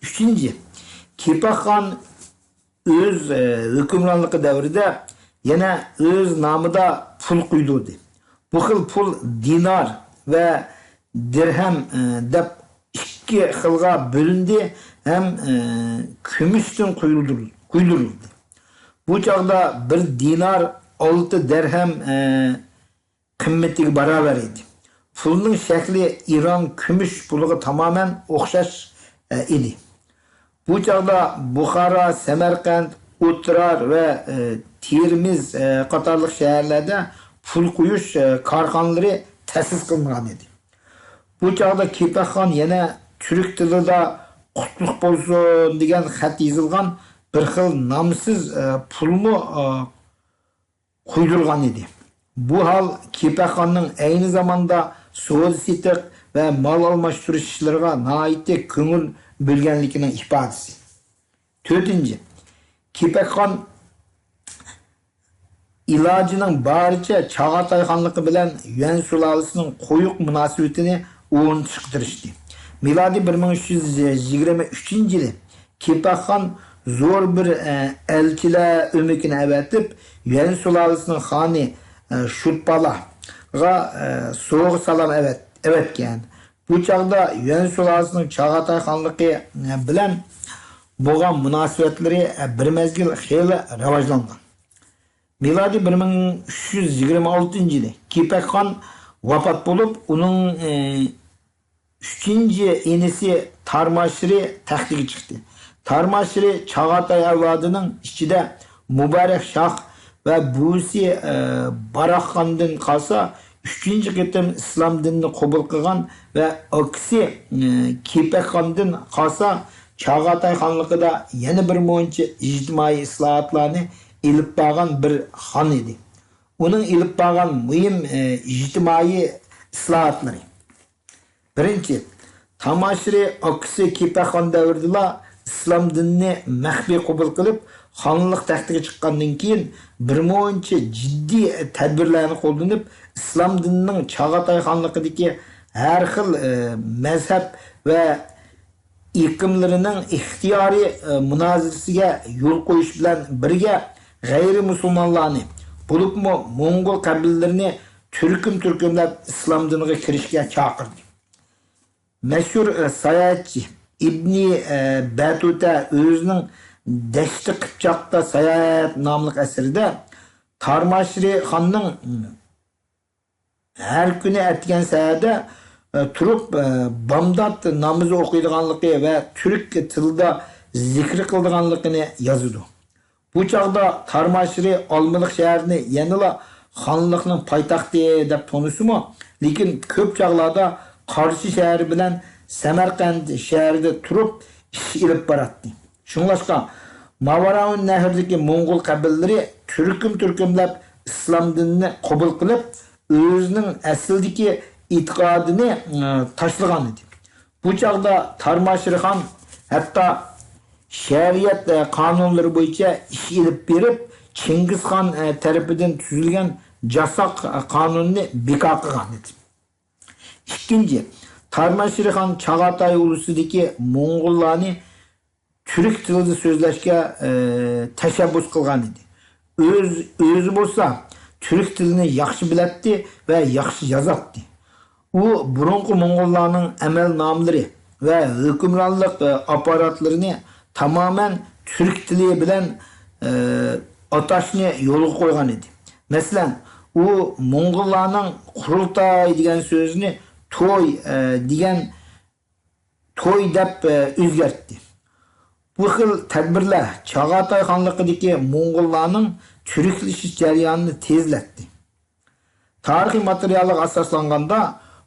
ئۈچىنچى، كېپەخان ئۆز، ئە، ھۆكۈمرانلىقى دەۋرىدە يەنە ئۆز نامىدا پۇل قۇيدۇردى. بۇ خىل پۇل دىنار ۋە دىرھەم، ئە، دەپ ئىك-، ئىككى خىلغا بۆلۈندى ھەم، ئە، كۈمۈشتىن قۇيۇلدۇرۇل-، قۇيدۇرۇلدى. بۇ چاغدا بىر دىنار ئالتە دەرھەم، ئە، قىممىتىگە باراۋەر ئىدى. پۇلنىڭ شەكلى ئىران كۈمۈش پۇلىغا تامامەن ئوخشاش، ئە، ئىدى. بۇ چاغدا بۇخارا، سەمەرقەنت، ئوترار ۋە، ئە، تېرمىز، ئە، قاتارلىق شەھەرلەردە پۇل قويۇش، ئە، كارخانىلىرى تەسىس قىلىنغان ئىدى. بۇ چاغدا كېپەخخان يەنە تۈرك تىلىدا «قۇتلۇق بولسۇن» دېگەن خەت يېزىلغان بىر خىل نامسىز، ئە، پۇلمۇ، ئە، قويدۇرغان ئىدى. بۇ ھال كېپەخخاننىڭ ئەينى زاماندا سودا سېتىق ۋە مال ئالماشتۇرۇش ئىشلىرىغا ناھايىتى كۆڭۈل بۆلگەنلىكىنىڭ ئىپادىسى. تۆتىنچى، كېپەخخان ئىلاجىنىڭ بارىچە چاغاتاي خانلىقى بىلەن يۈەن سۇلالىسىنىڭ قويۇق مۇناسىۋىتىنى ئورنىتىشقا تىرىشتى. مىلادىي بىر مىڭ ئۈچ يۈز يىگىرمە ئۈچىنچى يىلى كېپەخخان زور بىر، ئە، ئەلچىلەر ئۆمىكىنى ئەۋەتىپ، يۈەن سۇلالىسىنىڭ خانى، ئە، شۇتپالاغا، ئە، سوۋغا سالام ئەۋەت-، ئەۋەتكەن. بۇ چاغدا يۈەن سۇلالىسىنىڭ چاغاتاي خانلىقى، ئە، بىلەن بولغان مۇناسىۋەتلىرى، ئە، بىر مەزگىل خېلى راۋاجلانغان. مىلادىي بىر مىڭ ئۈچ يۈز يىگىرمە ئالتىنچى يىلى كېپەخخان ۋاپات بولۇپ، ئۇنىڭ، ئى، ئۈچىنچى ئىنىسى تارماشرى تەختكە چىقتى. تارماشرى چاغاتاي ئەۋلادىنىڭ ئىچىدە مۇبارەك شاھ ۋە بوۋىسى، ئى، باراخخاندىن قالسا، ئۈچىنچى قېتىم ئىسلام دىنىنى قوبۇل قىلغان ۋە ئاكىسى، ئى، كېپەخخاندىن قالسا، چاغاتاي خانلىقىدا يەنە بىر مۇنچە ئىجتىمائىي ئىسلاھاتلارنى ئېلىپ بارغان بىر خان ئىدى. ئۇنىڭ ئېلىپ بارغان مۇھىم، ئى، ئىجتىمائىي ئىسلاھاتلىرى. بىرىنچى، تاماشرى ئاكىسى كېپەخان دەۋرىدىلا ئىسلام دىنىنى مەخپىي قوبۇل قىلىپ، خانلىق تەختىگە چىققاندىن كېيىن، بىر مۇنچە جىددىي تەدبىرلەرنى قوللىنىپ، ئىسلام دىنىنىڭ چاغاتاي خانلىقىدىكى ھەر خىل، ئى، مەزھەپ ۋە ئېقىملىرىنىڭ ئىختىيارىي، ئى، مۇنازىرىسىگە يول قويۇش بىلەن بىرگە، غەيرىي مۇسۇلمانلارنى، بولۇپمۇ موڭغۇل قەبىلىلىرىنى تۈركۈم-تۈركۈملەپ ئىسلام دىنىغا كىرىشكە چاقىردى. مەشھۇر، ئى، ساياھەتچى ئىبنى، ئى، بەتۇتە ئۆزىنىڭ دەشتى قىپچاقتا ساياھەت ناملىق ئەسىرىدە تارماشرى خاننىڭ، ھەر كۈنى ئەتىگەن سەھەردە، ئە، تۇرۇپ، ئە، بامدات نامىزى ئوقۇيدىغانلىقى ۋە تۈرك تىلىدا زىكىر قىلىدىغانلىقىنى يازىدۇ. بۇ چاغدا تارماشرى ئالمىلىق شەھىرىنى يەنىلا خانلىقنىڭ پايتەختى دەپ تونۇسىمۇ، لېكىن كۆپ چاغلاردا قارشى شەھىرى بىلەن سەمەرقەنت شەھىرىدە تۇرۇپ ئىش ئېلىپ باراتتى. شۇڭلاشقا، ماۋراۇن نەھردىكى موڭغۇل قەبىلىلىرى تۈركۈم-تۈركۈملەپ ئىسلام دىنىنى قوبۇل قىلىپ، ئۆزىنىڭ ئەسلىدىكى ئېتىقادىنى، ئى، تاشلىغان ئىدى. بۇ چاغدا تارماشرىخان ھەتتا شەرىئەت، ئى، قانۇنلىرى بويىچە ئىش ئېلىپ بېرىپ، چىڭگىزخان، ئى، تەرىپىدىن تۈزۈلگەن جاساق، ئى، قانۇننى بىكار قىلغان ئىدى. ئىككىنچى، تارماشرىخان چاغاتاي ئۇلۇسىدىكى موڭغۇللارنى تۈرك تىلىدا سۆزلەشكە، ئى، تەشەببۇس قىلغان ئىدى. ئۆز-، ئۆزى بولسا تۈرك تىلىنى ياخشى بىلەتتى ۋە ياخشى يازاتتى. ئۇ بۇرۇنقى موڭغۇللارنىڭ ئەمەلنامىلىرى ۋە ھۆكۈمرانلىق، ئى، ئاپپاراتلىرىنى تامامەن تۈرك تىلى بىلەن، ئى، ئاتاشنى يولغا قويغان ئىدى. مەسىلەن، ئۇ موڭغۇللارنىڭ قۇرۇلتاي دېگەن سۆزىنى توي، ئى، دېگەن توي دەپ، ئە، ئۆزگەرتتى. بۇ خىل تەدبىرلەر چاغاتاي خانلىقىدىكى موڭغۇللارنىڭ تۈركلىشىش جەريانىنى تېزلەتتى. تارىخىي ماتېرىياللارغا ئاساسلانغاندا،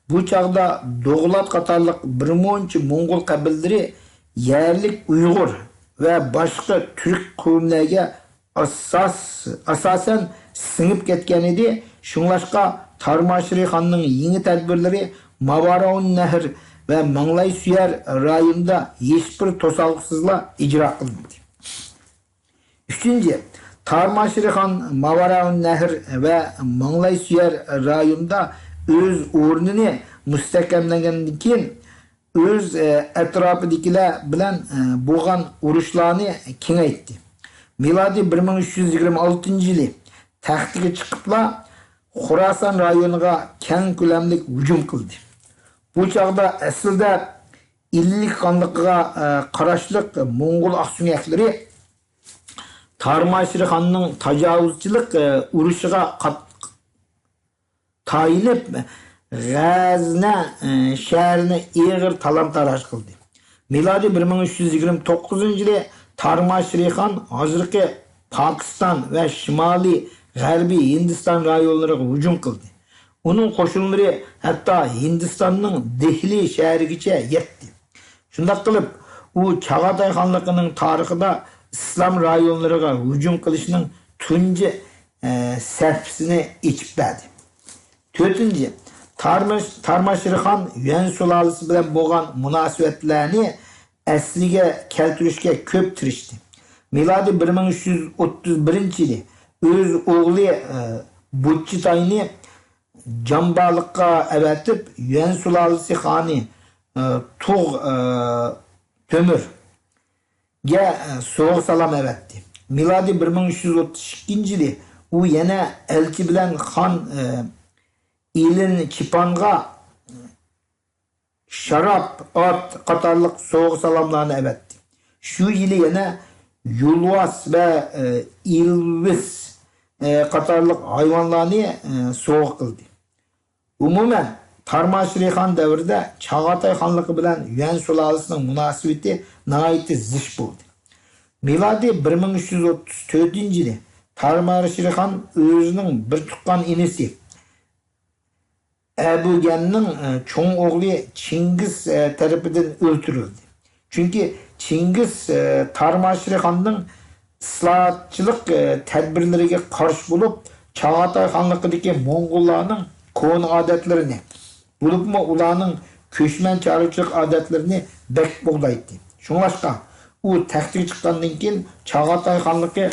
بۇ چاغدا دوغلات قاتارلىق بىر مۇنچە موڭغۇل قەبىلىلىرى يەرلىك ئۇيغۇر ۋە باشقا تۈرك قەۋملەرگە ئاساس-، ئاساسەن سىڭىپ كەتكەن ئىدى. شۇڭلاشقا، تارماشرى خاننىڭ يېڭى تەدبىرلىرى ماۋاراۋۇن نەھر ۋە ماڭلاي سۈيەر رايونىدا ھېچبىر توسالغۇسىزلا ئىجرا قىلىندى. ئۈچىنچى، تارماشرى خان ماۋاراۋۇن نەھر ۋە ماڭلاي سۈيەر رايونىدا ئۆز ئورنىنى مۇستەھكەملىگەندىن كېيىن، ئۆز، ئە، ئەتراپىدىكىلەر بىلەن، ئە، بولغان ئۇرۇشلارنى كېڭەيتتى. مىلادىي بىر مىڭ ئۈچ يۈز يىگىرمە ئالتىنچى يىلى تەختىگە چىقىپلا، خوراسان رايونىغا كەڭ كۆلەملىك ھۇجۇم قىلدى. بۇ چاغدا ئەسلىدە ئىللىك خانلىقىغا، ئە، قاراشلىق موڭغۇل ئاقسۆڭەكلىرى تارماشرىخاننىڭ تاجاۋۇزچىلىق، ئە، ئۇرۇشىغا قات-، تايىنىپ، غەزنە، ئە، شەھىرىنى ئېغىر تالان-تاراج قىلدى. مىلادىي بىر مىڭ ئۈچ يۈز يىگىرمە توققۇزىنچى يىلى تارماشرىخان ھازىرقى پاكىستان ۋە شىمالىي غەربىي ھىندىستان رايونلىرىغا ھۇجۇم قىلدى. ئۇنىڭ قوشۇنلىرى ھەتتا ھىندىستاننىڭ دېھلى شەھىرىگىچە يەتتى. شۇنداق قىلىپ، ئۇ چاغاتاي خانلىقىنىڭ تارىخىدا ئىسلام رايونلىرىغا ھۇجۇم قىلىشنىڭ تۇنجى، ئە، سەھىپىسىنى ئېچىپ بەردى. تۆتىنچى، تارماش-، تارماشرىخان يۈەن سۇلالىسى بىلەن بولغان مۇناسىۋەتلەرنى ئەسلىگە كەلتۈرۈشكە كۆپ تىرىشتى. مىلادىي بىر مىڭ ئۈچ يۈز ئوتتۇز بىرىنچى يىلى ئۆز ئوغلى، ئە، بۇچچىتاينى جامبالىققا ئەۋەتىپ، يۈەن سۇلالىسى خانى، ئە، تۇغ، ئە، تۆمۈرگە، ئە، سوۋغا سالام ئەۋەتتى. مىلادىي بىر مىڭ ئۈچ يۈز ئوتتۇز ئىككىنچى يىلى ئۇ يەنە ئەلچى بىلەن خان، ئە، ئىلىن چىپانغا شاراب، ئات قاتارلىق سوۋغا سالاملارنى ئەۋەتتى. شۇ يىلى يەنە يولۋاس ۋە، ئە، ئىلۋىس، ئە، قاتارلىق ھايۋانلارنى، ئە، سوۋغا قىلدى. ئومۇمەن، تارماشرىخان دەۋرىدە چاغاتاي خانلىقى بىلەن يۈەن سۇلالىسىنىڭ مۇناسىۋىتى ناھايىتى زىچ بولدى. مىلادىي بىر مىڭ ئۈچ يۈز ئوتتۇز تۆتىنچى يىلى تارماشرىخان ئۆزىنىڭ بىر تۇغقان ئىنىسى ئەبۇگەننىڭ، ئە، چوڭ ئوغلى چىڭگىز، ئە، تەرىپىدىن ئۆلتۈرۈلدى. چۈنكى چىڭگىز، ئە، تارماشرىخاننىڭ ئىسلاھاتچىلىق، ئە، تەدبىرلىرىگە قارشى بولۇپ، چاغاتاي خانلىقىدىكى موڭغۇللارنىڭ كونا ئادەتلىرىنى، بولۇپمۇ ئۇلارنىڭ كۆچمەن چارۋىچىلىق ئادەتلىرىنى بەك قوغدايتتى. شۇڭلاشقا، ئۇ تەختكە چىققاندىن كېيىن، چاغاتاي خانلىقى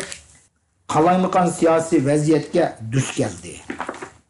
قالايمىقان سىياسىي ۋەزىيەتكە دۇچ كەلدى.